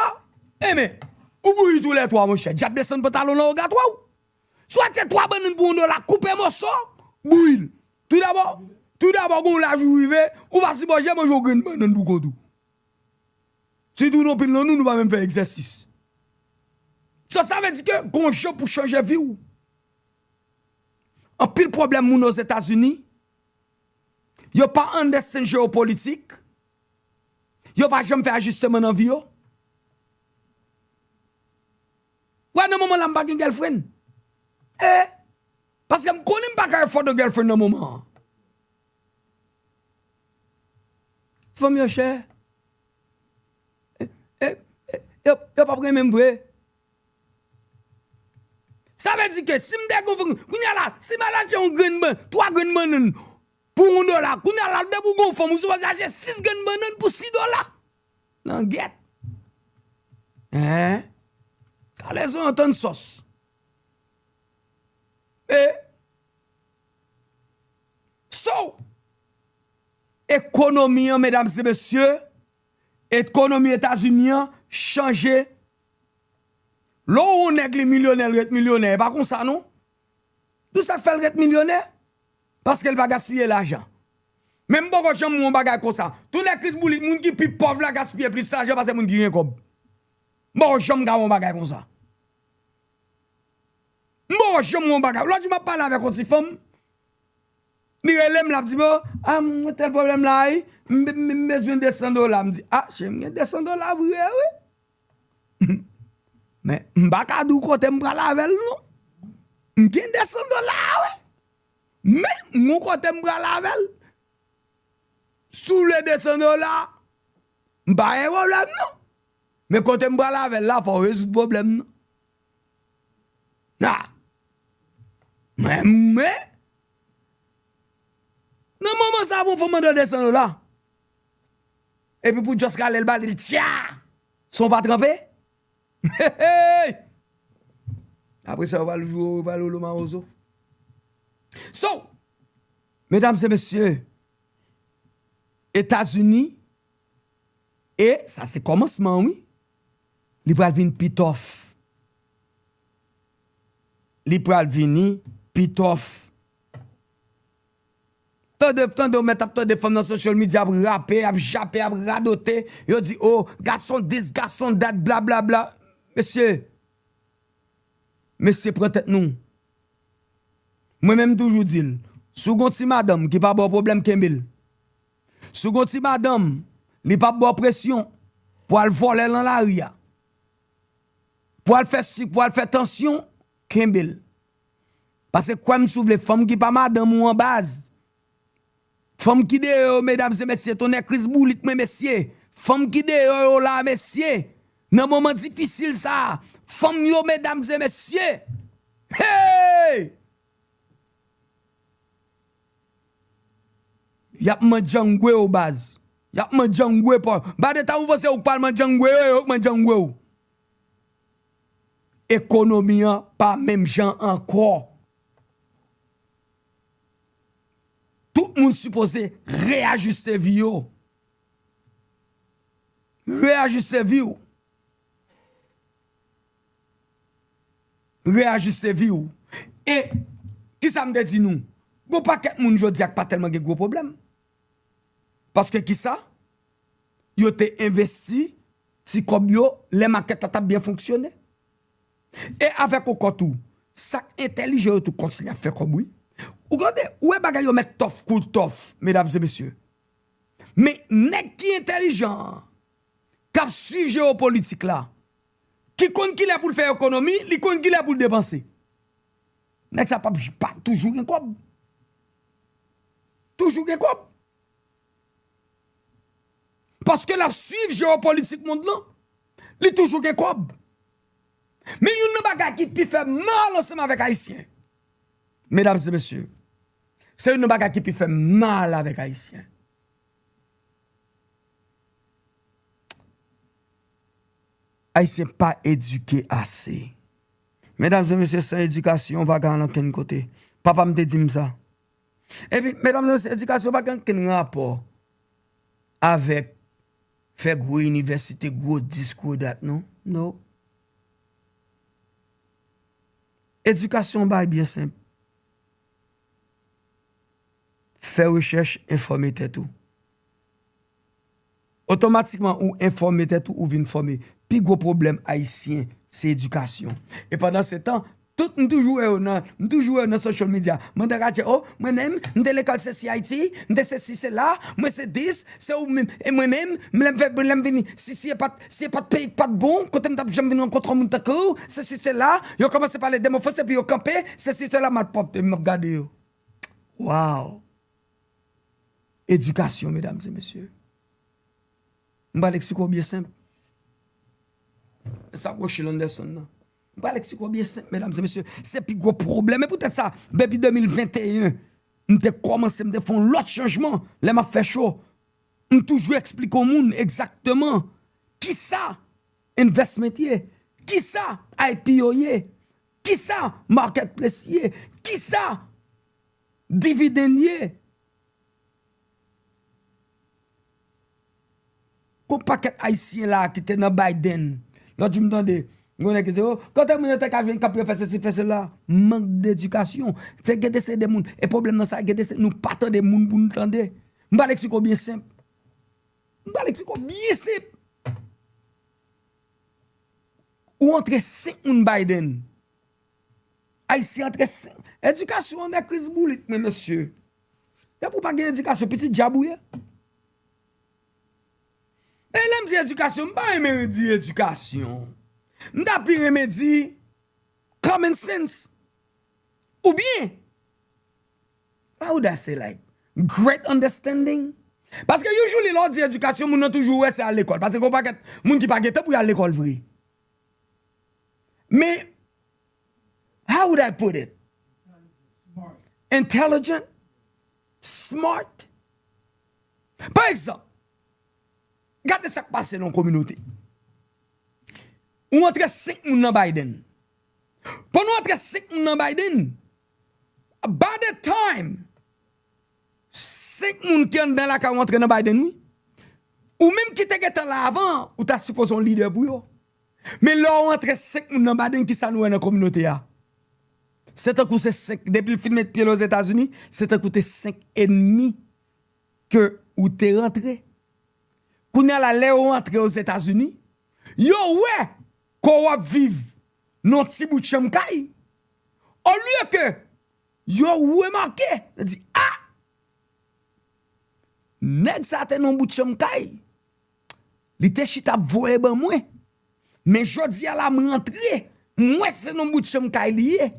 enben, ou bouyi toulètwa, monchè. Dyab desann pantalon nan ogatwa w. Si w achte twa bannann pou yon dola, koupe moso, bouyi l. Toudabò, toudabò, gon laj ou rive, ou pa sipòze manje yon grenn bannann pou kont ou. Sitou nou, anpil nan nou, nou pa menm fè egzèsis. So, sa vle di ke gon jan pou chanje vi w. Anpil pwoblèm moun Ozetazini, yo pa understand jewopolitik, yo pa janm fè ajisteman nan vi yo. Wè, nan moman la, m pa gen girlfriend. E, paske m konnen m pa ka afford yon girlfriend nan moman an. Fanm yo chè. E, e, e, yo, yo p ap renmen m vre. Sa vle di ke si m te gon fanm, kounye a la, si m al achte yon grenn bann, twa grenn bannann pou yon dola, kounye a la, depi w gon fanm, ou sipoze achte sis grenn bannann pou sis dola. Langyèt. Hein? Kalezon an tann sòs. E? So, ekonomi an, medam e mesye, ekonomi Etazini an chanje. Lè w wè yon nèg li milyonè, l ret milyonè, e pa konsa non. Tout sa k fè l ret milyonè, paske l pa gaspiye lajan. Men m poko janm wè yon bagay konsa. Tou nèg Kris Boulit, moun ki pi pòv la gaspiye plis lajan pase moun ki gen kòb. M poko janm ka wè yon bagay konsa. M poko janm wè yon bagay. Lòt jou m ap pale avèk yon ti fanm, li rele m, l ap di m, "O, a, m gen tèl pwoblèm la, wi. M, m, m bezwen de san dola." M di, "A, cheri, m gen de san dola vre, wi." Men, m pa ka di w kote m pral avè l, non. M gen de san dola, wi. Men, m gon kote m pral avè l. Si w vle de san dola, m pa gen pwoblèm, non. Men kote m pral avè l la, fò w rezoud pwoblèm nan. A! Men, men, nan moman sa a, pou yon fanm mande w de san dola. Epi pou w just rale l ba li, tya! Son pa tranpe? Hey! Apre sa, yo pral joure, yo pral rele w mawozo. So, medam e mesye, Etazini, e sa se kòmansman, wi. Li pral vin pi tòf. Li pral vini pi tòf. Tande, tande, w mèt ap tande fanm nan social media ap rape, ap jape, ap radote. Yo di, "O, gason dis, gason dat, blablabla." Mesye, mesye, pran tèt nou. Mwen menm, m toujou di l, si w gon ti madanm ki pa ba w pwoblèm, kenbe l. Si w gon ti madanm, li p ap ba w presyon pou al vòlè nan lari a, pou al fè sik, pou al fè tansyon, kenbe l. Paske kwè m, si w vle, fanm ki pa madanm ou an baz, fanm ki deyò yo, medam e mesye, tonnè Kris Boulit mwen, mesye, fanm ki deyò yo la, mesye, nan moman difisil sa a, fanm yo, medam e mesye, hey! Y ap mandjangwe w, baz. Y ap mandjangwe pa w. Ba de tan ou panse ou k pral mandjangwe yo, e yo k mandjangwe w. Ekonomi an pa menm jan ankò. Tout moun sipoze reyajiste vi yo. Reyajiste vi w. Reyajiste vi w. E kisa m te di nou? Gon pakèt moun jodi a k pa tèlman gen gwo pwoblèm. Paske kisa? Yo te envesti ti kòb yo lè makèt la t ap byen fonksyone. E avèk yon kò tou, sa k entèlijan yo tou kontinye ap fè kòb, wi. Ou gade, ou wè bagay yo mèt tòf kou l tòf, medam e mesye. Men nèg ki entèlijan an, k ap swiv jewopolitik la, ki konn kilè pou l fè ekonomi, li konn kilè pou l depanse. Nèg sa p ap j-, pa toujou gen kòb. Toujou gen kòb. Paske l ap swiv jewopolitik mond lan, li toujou gen kòb. Men youn nan bagay ki pi fè mal ansanm avèk Ayisyen, medam e mesye, se youn nan bagay ki pi fè mal avèk Ayisyen. Ayisyen pa edike ase. Medam e mesye, san edikasyon, ou pa ka al ankenn kote. Papa m te di m sa. Epi, medam e mesye, edikasyon pa gen ankenn rapò avèk fè gwo inivèsite, gwo dis, gwo dat, non. No. Edikasyon yon bagay byen senp. Fè rechèch, enfòme tèt ou. Otomatikman, ou enfòme tèt ou, ou vin fòme. Pi gwo pwoblèm Ayisyen, se edikasyon. E pandan se tan, tout, m toujou wè yo nan, m toujou wè yo nan social media. Mwen te ka di, "O, mwen menm, m te lekòl sesi Ayiti, m te sesi sela, mwen se dis, se ou menm, e mwen menm, m lè m fè, lè m vini, si, si e pa t, si e pa t peyi k pa t bon, kote m t ap janm vin rankontre yon moun tankou w, sesi sela." Yo kòmanse pale de m ofanse, epi yo kanpe, sesi sela, m ap, m ap gade yo. Wow! Edikasyon, medam e mesye. M pral eksplike w byen senp. Sa Rochil Anderson nan. M pral eksplike w byen senp, medam e mesye. Se pi gwo pwoblèm. E poutèt sa, depi de mil venteyen, m te kòmanse, m te fè yon lòt chanjman lè m ap fè cho. M toujou eksplike yon moun egzakteman kisa investment ye, kisa I P O ye, kisa marketplace ye, kisa dividend ye. Gon pakèt Ayisyen la ki te nan Biden. Lòt jou m tande, Gen nèg ki di, "Oh, kote moun yo te ka jwenn k ap fè sesi, fè sela?" Mank dedikasyon. Se gen de se de moun. E pwoblèm nan sa, gen de se nou pa tande moun pou nou tande. M ba l eksplike w byen senp. M ba l eksplike w byen senp. Ou antre senk moun Biden. Ayisyen antre senk. Edikasyon an nan kriz boulit, men mesye. Depi w pa gen edikasyon, pitit dyab ou ye. E lè m di edikasyon, m pa renmen di edikasyon. M ta pi renmen di common sense. Oubyen, how would I say, like, great understanding? Paske usually lè w di edikasyon, moun nan toujou wè se al lekòl. Paske gen yon pakèt moun ki pa gen tan pou y al lekòl vre. Men, how would I put it? Intelligent, smart. Pa egzanp, gade sa k pase nan yon kominote. Ou antre senk moun nan Biden. Pandan w antre senk moun nan Biden, by the time senk moun ki anndan lakay ou antre nan Biden, wi. Ou menm ki te gentan la avan, ou ta sipoze yon lidè pou yo. Men lè w antre senk moun nan Biden, kisa nou wè nan kominote a? Se tankou se senk, depi l fin met pye l Ozetazini, se tankou te senk enmi ke ou te rantre. Kounye a la, lè yo antre Ozetazini, yo wè ke w ap viv nan yon ti bout chanm kay. Olye ke yo remake, yo di, "Ah! Nèg sa te nan yon bout chanm kay. Li te chita ap voye ban mwen. Men jodi a la, mwen antre, mwen se nan yon bout chanm kay li ye."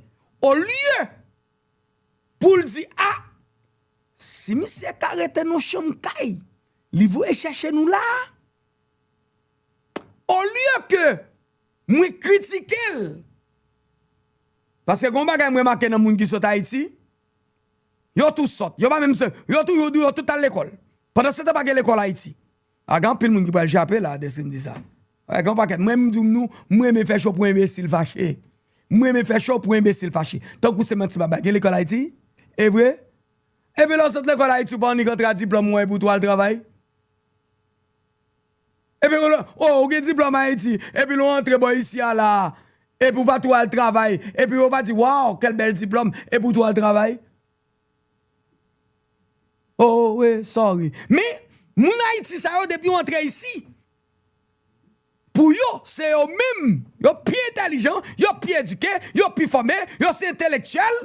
Olye pou l di, "Ah, si misye ka rete nan chanm kay, li voye chèche nou la." Olye ke mwen kritike l, paske gen yon bagay mwen remake nan moun ki sot Ayiti, yo tou sòt, yo pa menm se, yo toujou di yo tout al lekòl. Pandan se tan pa gen lekòl Ayiti. A gen anpil moun ki pral jape la, deske m di sa. Gen yon pakèt, mwen m di w nou, mwen renmen fè cho pou enbesil fache. Mwen renmen fè cho pou enbesil fache. Tankou se manti m ap bay, gen lekòl Ayiti? E vre? Epi lè w sot lekòl Ayiti, ou pa annik antre a diplòm ou an epi w tou al travay? Epi w, oh, ou gen diplòm Ayiti, epi lè w antre bò isi a la, epi w pa tou al travay, epi yo pa di, "Wow, quel bel diplôme," epi w tou al travay? Oh, wi, sorry. Men, moun Ayiti sa yo, depi yo antre isi, pou yo, se yo menm, yo pi entèlijan, yo pi edike, yo pi fòme, yo se entelektyèl.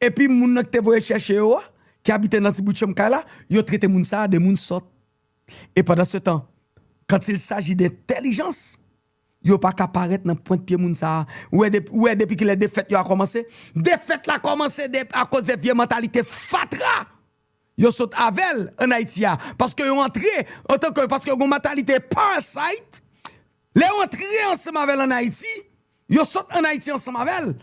Epi moun nan ki te voye chèche yo a, ki abite nan ti bout chanm kay la, yo trete moun sa a de moun sòt. E pandan se tan, quand il s'agit d'intelligence, yo pa ka parèt nan pwent pye moun sa a. Ou wè, dep-, ou wè depi kilè defèt yo a kòmanse? Defèt la kòmanse de, akoz de vye mantalite fatra yo sot avè l ann Ayiti a. Paske yo antre antanke, paske yo gen yon mantalite parasite. Lè yo antre ansanm avè l ann Ayiti, yo sot ann Ayiti ansanm avè l.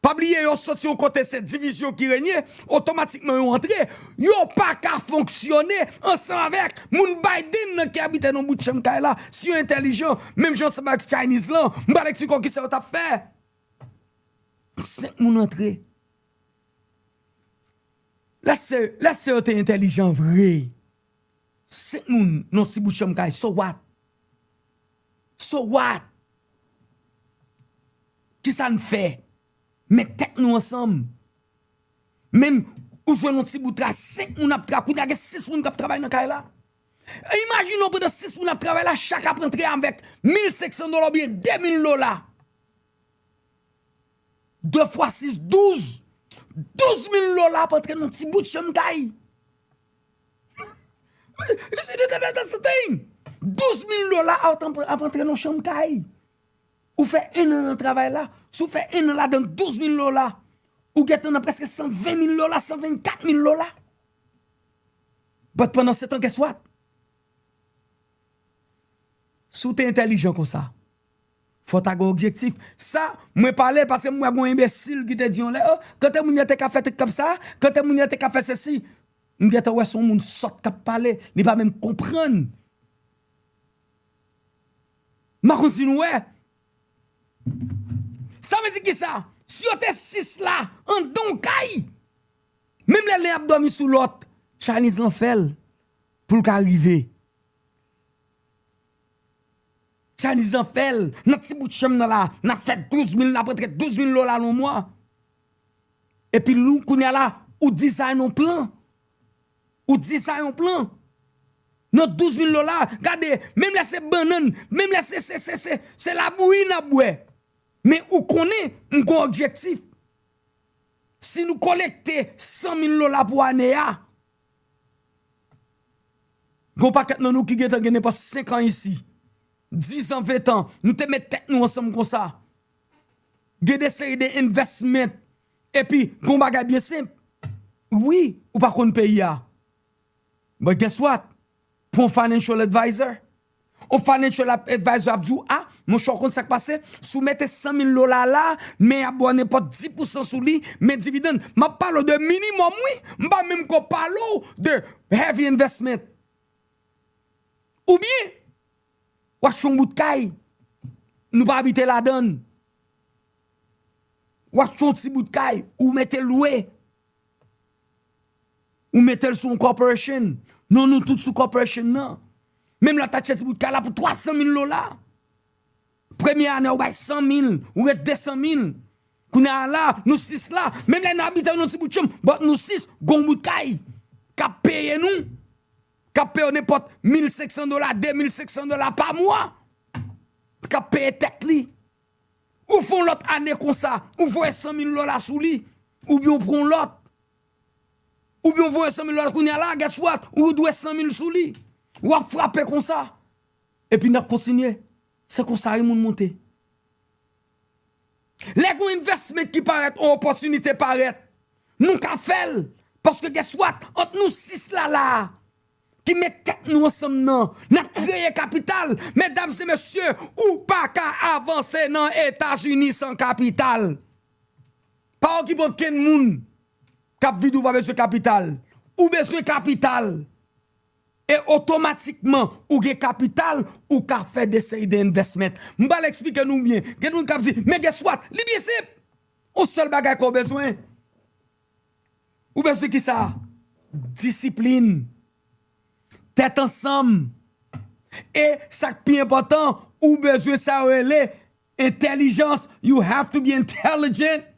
Pa bliye, yo soti yon kote, se divizyon ki renye, otomatikman yo antre. Yo pa ka fonksyone ansanm avèk moun Biden nan ki abite nan bout chanm kay la. Si yo entèlijan, menm jan ansanm avèk Chinese lan, m pral eksplike w kisa yo t ap fè. Senk moun antre. Lèse, lèse yo te entèlijan vre. Senk moun nan ti bout chanm kay, so what? So what? Kisa n fè? Met tèt nou ansanm. Menm ou jwenn yon ti bout la, senk moun ap tra-, kounye a gen sis moun k ap travay nan kay la. Imajine w pandan sis moun ap travay la, chak ap rantre avèk mil senk san dola oubyen de mil dola. De fwa sis, douz. Douz mil dola ap antre nan ti bout chanm kay. You see the, the, the, the thing? Douz mil dola ap, ap antre nan chanm kay. Ou fè en an nan travay la. Si w fè en an ladan douz mil dola, ou gentan nan prèske san ven mil dola, san vennkat mil dola. But pandan se tan, guess what? Si w te entèlijan konsa, fò w ta gen objektif. Sa, mwen pale paske m wè gen yon enbesil ki te di yon lè, "Oh, kote moun yo te ka fè tout kòb sa? Kote moun yo te ka fè sesi?" M gentan wè se yon moun sòt k ap pale, li pa menm konprann. M pa konn si nou wè. Sa vle di kisa? Si yo te sis la, anndan yon kay, menm lè len ap dòmi sou lòt, Chinese lan fè l pou l ka rive. Chinese an fè l nan ti bout chanm nan la, n ap fè douz mil, n ap rantre douz mil dola nan mwa. Epi nou, kounye a la, ou design yon plan. Ou design yon plan. Nan douz mil dola, gade, menm lè se bannann, menm lè se, se, se, se, se labouyi n ap bwè. Men ou konnen, m gon objektif. Si nou kolekte san mil dola pou ane a, gon pakèt nan nou ki gentan gen nenpòt senk an isi, diz an, ven an, nou te met tèt nou ansanm konsa. Gen de seri de investment. Epi, gon bagay byen senp. Wi, ou pa konn peyi a. But guess what? Pran yon financial advisor. Yon financial ap- advisor ap di w, a, monchè, w konn sa k pase? Si w mete san mil dola la, men y ap ba w nenpòt dis pousan sou li, men dividann. M ap pale w de minimum, wi. M pa menm ko pale w de heavy investment. Oubyen, w achte yon bout kay, nou pa abite ladan l. W achte yon ti bout kay, ou mete l lwe. Ou mete l sou yon corporation. Non, nou tout sou corporation nan. Menm lè w ta achte ti bout kay la pou twa san mil dola. Premye ane a, ou bay san mil, ou ret de san mil. Kounye a la, nou sis la. Menm lè nou abite nan yon ti bout chanm, but nou sis, gon bout kay k ap peye nou. K ap peye w nenpòt mil senk san dola, de mil senk san dola pa mwa. K ap peye tèt li. Ou fè yon lòt ane konsa, ou voye san mil dola sou li, oubyen ou pran yon lòt. Oubyen ou voye san mil dola kounye a la, guess what? Ou dwe san mil sou li. W ap frape konsa. Epi n ap kontinye. Se konsa yon moun monte. Lè gon investment ki parèt, yon opòtinite parèt, nou ka fè l. Paske guess what? Ant nou sis la la a, ki met tèt nou ansanm nan, n ap kreye kapital. Medam e mesye, ou pa ka avanse nan Etazini san kapital. Pa okipe okenn moun k ap vide ou pa bezwen kapital. Ou bezwen kapital. E otomatikman, ou gen kapital, ou ka fè de seri de investment. M pral eksplike nou byen. Gen moun k ap di, men guess what? Li byen senp. Yon sèl bagay ke w bezwen. Ou bezwen ki sa? Disiplin. Tèt ansanm. E sa k pi enpòtan, ou bezwen sa yo rele entèlijans. You have to be intelligent.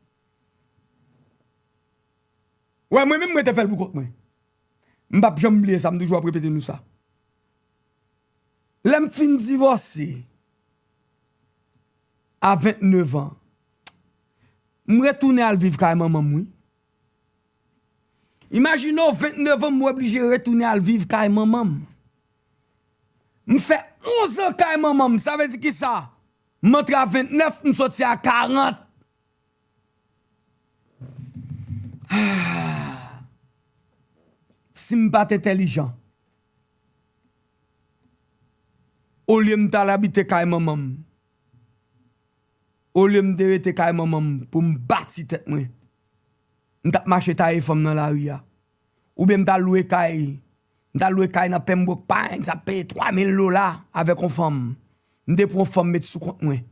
Wè, mwen menm, mwen te fè l pou kont mwen. M p ap janm bliye sa, m toujou ap repete nou sa. Lè m fin divòse a vennnev an, m retounen al viv kay manman m, wi. Imajine w, vennnev an, m oblije retounen al viv kay manman m. M fè onz an kay manman m. Sa vle di ki sa? M antre a vennèf, m soti a karant. Si m pa t entèlijan, olye m t al abite kay manman m, olye m te rete kay manman m pou m bati tèt mwen, m t ap mache taye fanm nan lari a. Oubyen m t al lwe kay, m t al lwe kay nan Pembroke Pines, ap peye twa mil dola avèk yon fanm. M te pran yon fanm met sou kont mwen.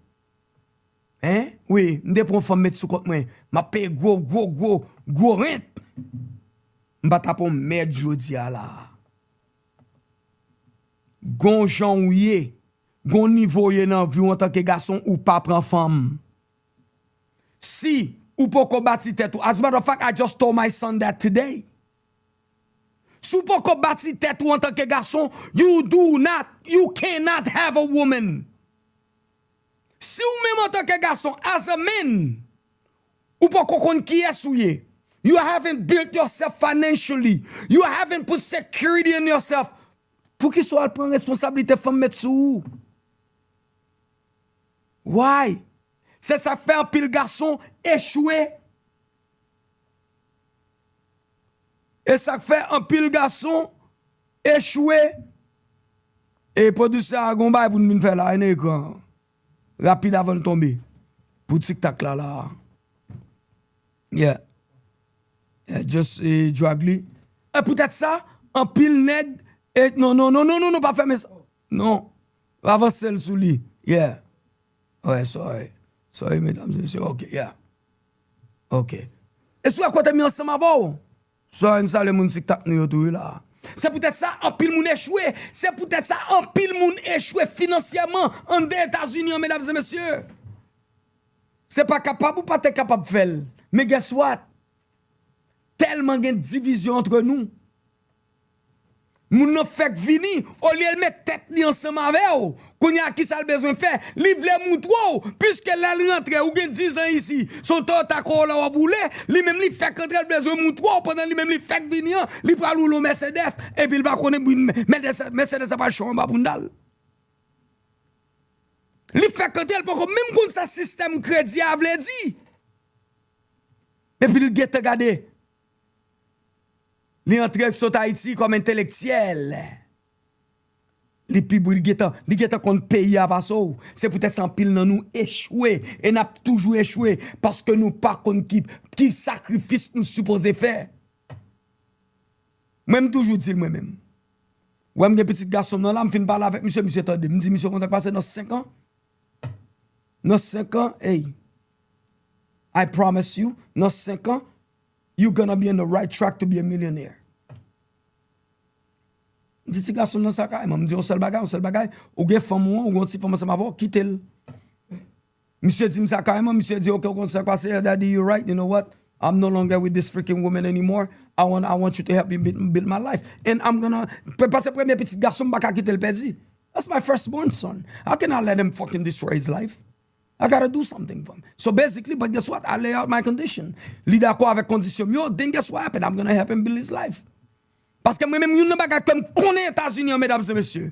Hein? Wi, m te pran yon fanm met sou kont mwen. M ap peye gwo, gwo, gwo, gwo rent. M pa t ap yon mèd jodi a la a. Gon jan w ye, gon nivo w ye nan vi w antanke gason, ou pa pran fanm. Si ou poko bati tèt ou, as a matter of fact, I just told my son that today. Si w poko bati tèt ou antanke gason, you do not, you cannot have a woman. Si w menm antanke gason, as a man, ou poko konn kiyès ou ye. You haven't built yourself financially. You haven't put security in yourself. Poukisa w al pran responsablite fanm met sou ou? Why? Se sa k fè anpil gason echwe. E sa k fè anpil gason echwe. E pwodisè a gon bagay pou n vin fè la, nan ekran an. Rapid avan l tonbe. Pou TikTok la, la. Yeah. Yeah, just, eh, drag li. E poutèt sa, anpil nèg, e, non, non, non, pa fèmen sa. Non. Avanse l sou li. Yeah. Wè, sorry. Sorry, medam e mesye. Ok, yeah. Ok. E sou a kote m ye ansanm avè w? Sorry, n salye moun TikTok nou yo tou, wi, la. Se poutèt sa, anpil moun echwe. Se poutèt sa, anpil moun echwe finansyèman anndan Etazini an, medam e mesye. Se pa kapab ou pa te kapab fè l. Men guess what? Tèlman gen divizyon antre nou. Moun nan fèk vini, olye l met tèt li ansanm avè w. Kounye a, kisa l bezwen fè? Li vle moutre w, piske lè l rantre, ou gen diz an isi, se yon Toyota Corolla w ap woule, li menm li fèk rantre, l bezwen moutre w, pandan li menm li fèk vini an, li pral woule yon Mercedes, epi l pa konnen Mercedes, Mercedes la pral cho anba bounda l. Li fèk rantre, l poko menm konn sa sistèm kredi a vle di. Epi l gentan gade. Li antre sot Ayiti kòm entelektyèl. Li pi bri, li gentan, li gentan konn peyi a pase w. Se poutèt sa anpil nan nou echwe e n ap toujou echwe paske nou pa konn ki, ki sakrifis nou sipoze fè. Mwen, m toujou di l mwen menm. Wè, m gen pitit gason m nan la, m fin pale avèk misye, misye tande. M di misye konn sa k pase nan senk an. Nan senk an, hey, I promise you, nan senk an, you gonna be on the right track to be a millionaire. M di ti gason nan sa kay mwen, m di yon sèl bagay, yon sèl bagay, ou gen fanm ou an, ou gen yon ti fanm ansanm avè w, kite l. Misye di m sa kareman, misye di, "Ok, ou konn sa k pase, daddy, you right, you know what? I'm no longer with this freaking woman anymore. I want, I want you to help me build, build my life. And I'm gonna," pa-, paske premye pitit gason m pa ka kite l pèdi. That's my firstborn son. I cannot let him fucking destroy his life. I gotta do something for him. So basically, but guess what? I lay out my condition. Li dakò avèk kondisyon m yo, then guess what happened? I'm gonna help him build his life. Paske mwen menm, youn nan bagay ke m konnen Etazini an, medam e mesye.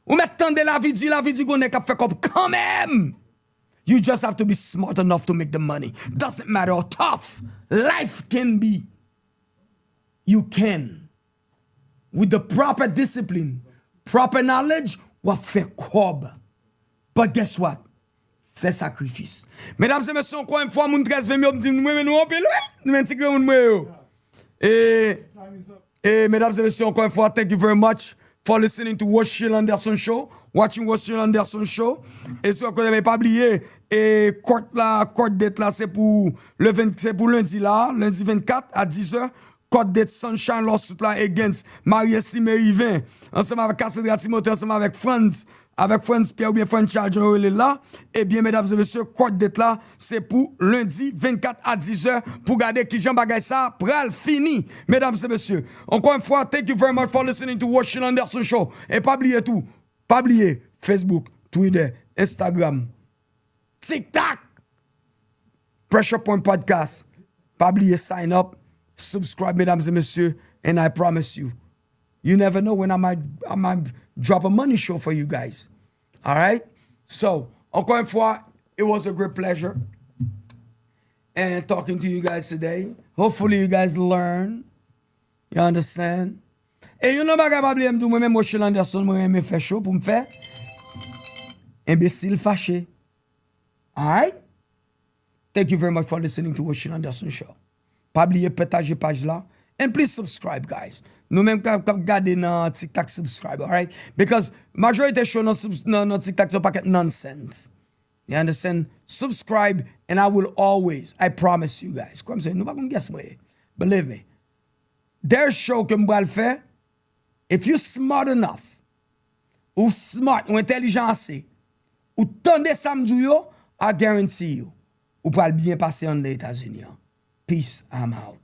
Ou mèt tande lavi di, lavi di gon nèg k ap fè kòb kanmenm. You just have to be smart enough to make the money. Doesn't matter how tough life can be. You can. With the proper discipline, proper knowledge, w ap fè kòb. But guess what? Fè sakrifis. Medam e mesye, ankò yon fwa, moun trèz venn yo, m di nou renmen nou anpil, wi. Nou menm ti granmoun mwen yo. E, e, medam e mesye, ankò yon fwa, thank you very much for listening to Rochil Anderson Show, watching Rochil Anderson Show. E si w ap koute, men pa bliye, e, court la, court date la, se pou le ven, se pou lendi la, lendi vennkat a diz è. Court date Sunshine lawsuit la against Marie Estime Yvain, ansanm avèk Cassandra Timothée, ansanm avèk Franz, avèk Franz Pierre oubyen Franz Charles, jan yo rele l la. Ebyen, medam e mesye, court date la, se pou lendi vennkat a diz è pou gade kijan bagay sa pral fini, medam e mesye. Ankò yon fwa, thank you very much for listening to Rochil Anderson Show. E pa bliye tou, pa bliye Facebook, Twitter, Instagram, TikTok. Pressure Point Podcast. Pa bliye sign up, subscribe, medam e mesye, and I promise you, you never know when I might, I might drop a money show for you guys. All right? So, ankò yon fwa, it was a great pleasure and talking to you guys today. Hopefully you guys learn. You understand? E youn nan bagay pa bliye m di w, mwen menm Rochil Anderson, mwen renmen fè show pou m fè. Enbesil fache. All right? Thank you very much for listening to Rochil Anderson Show. Pa bliye pataje paj la. And please subscribe, guys. Nou menm k ap, k ap gade nan TikTok, subscribe, all right? Because majorite show nan, nan, nan TikTok se yon pakèt nonsense. You understand? Subscribe and I will always, I promise you guys. Kwè m, se nou pa konn kiyès mwen ye. Believe me. There's show ke m pral fè. If you smart enough, ou smart, ou entèlijan ase, ou tande sa m di w yo, I guarantee you, ou pral byen pase anndan Etazini an. Peace, I'm out.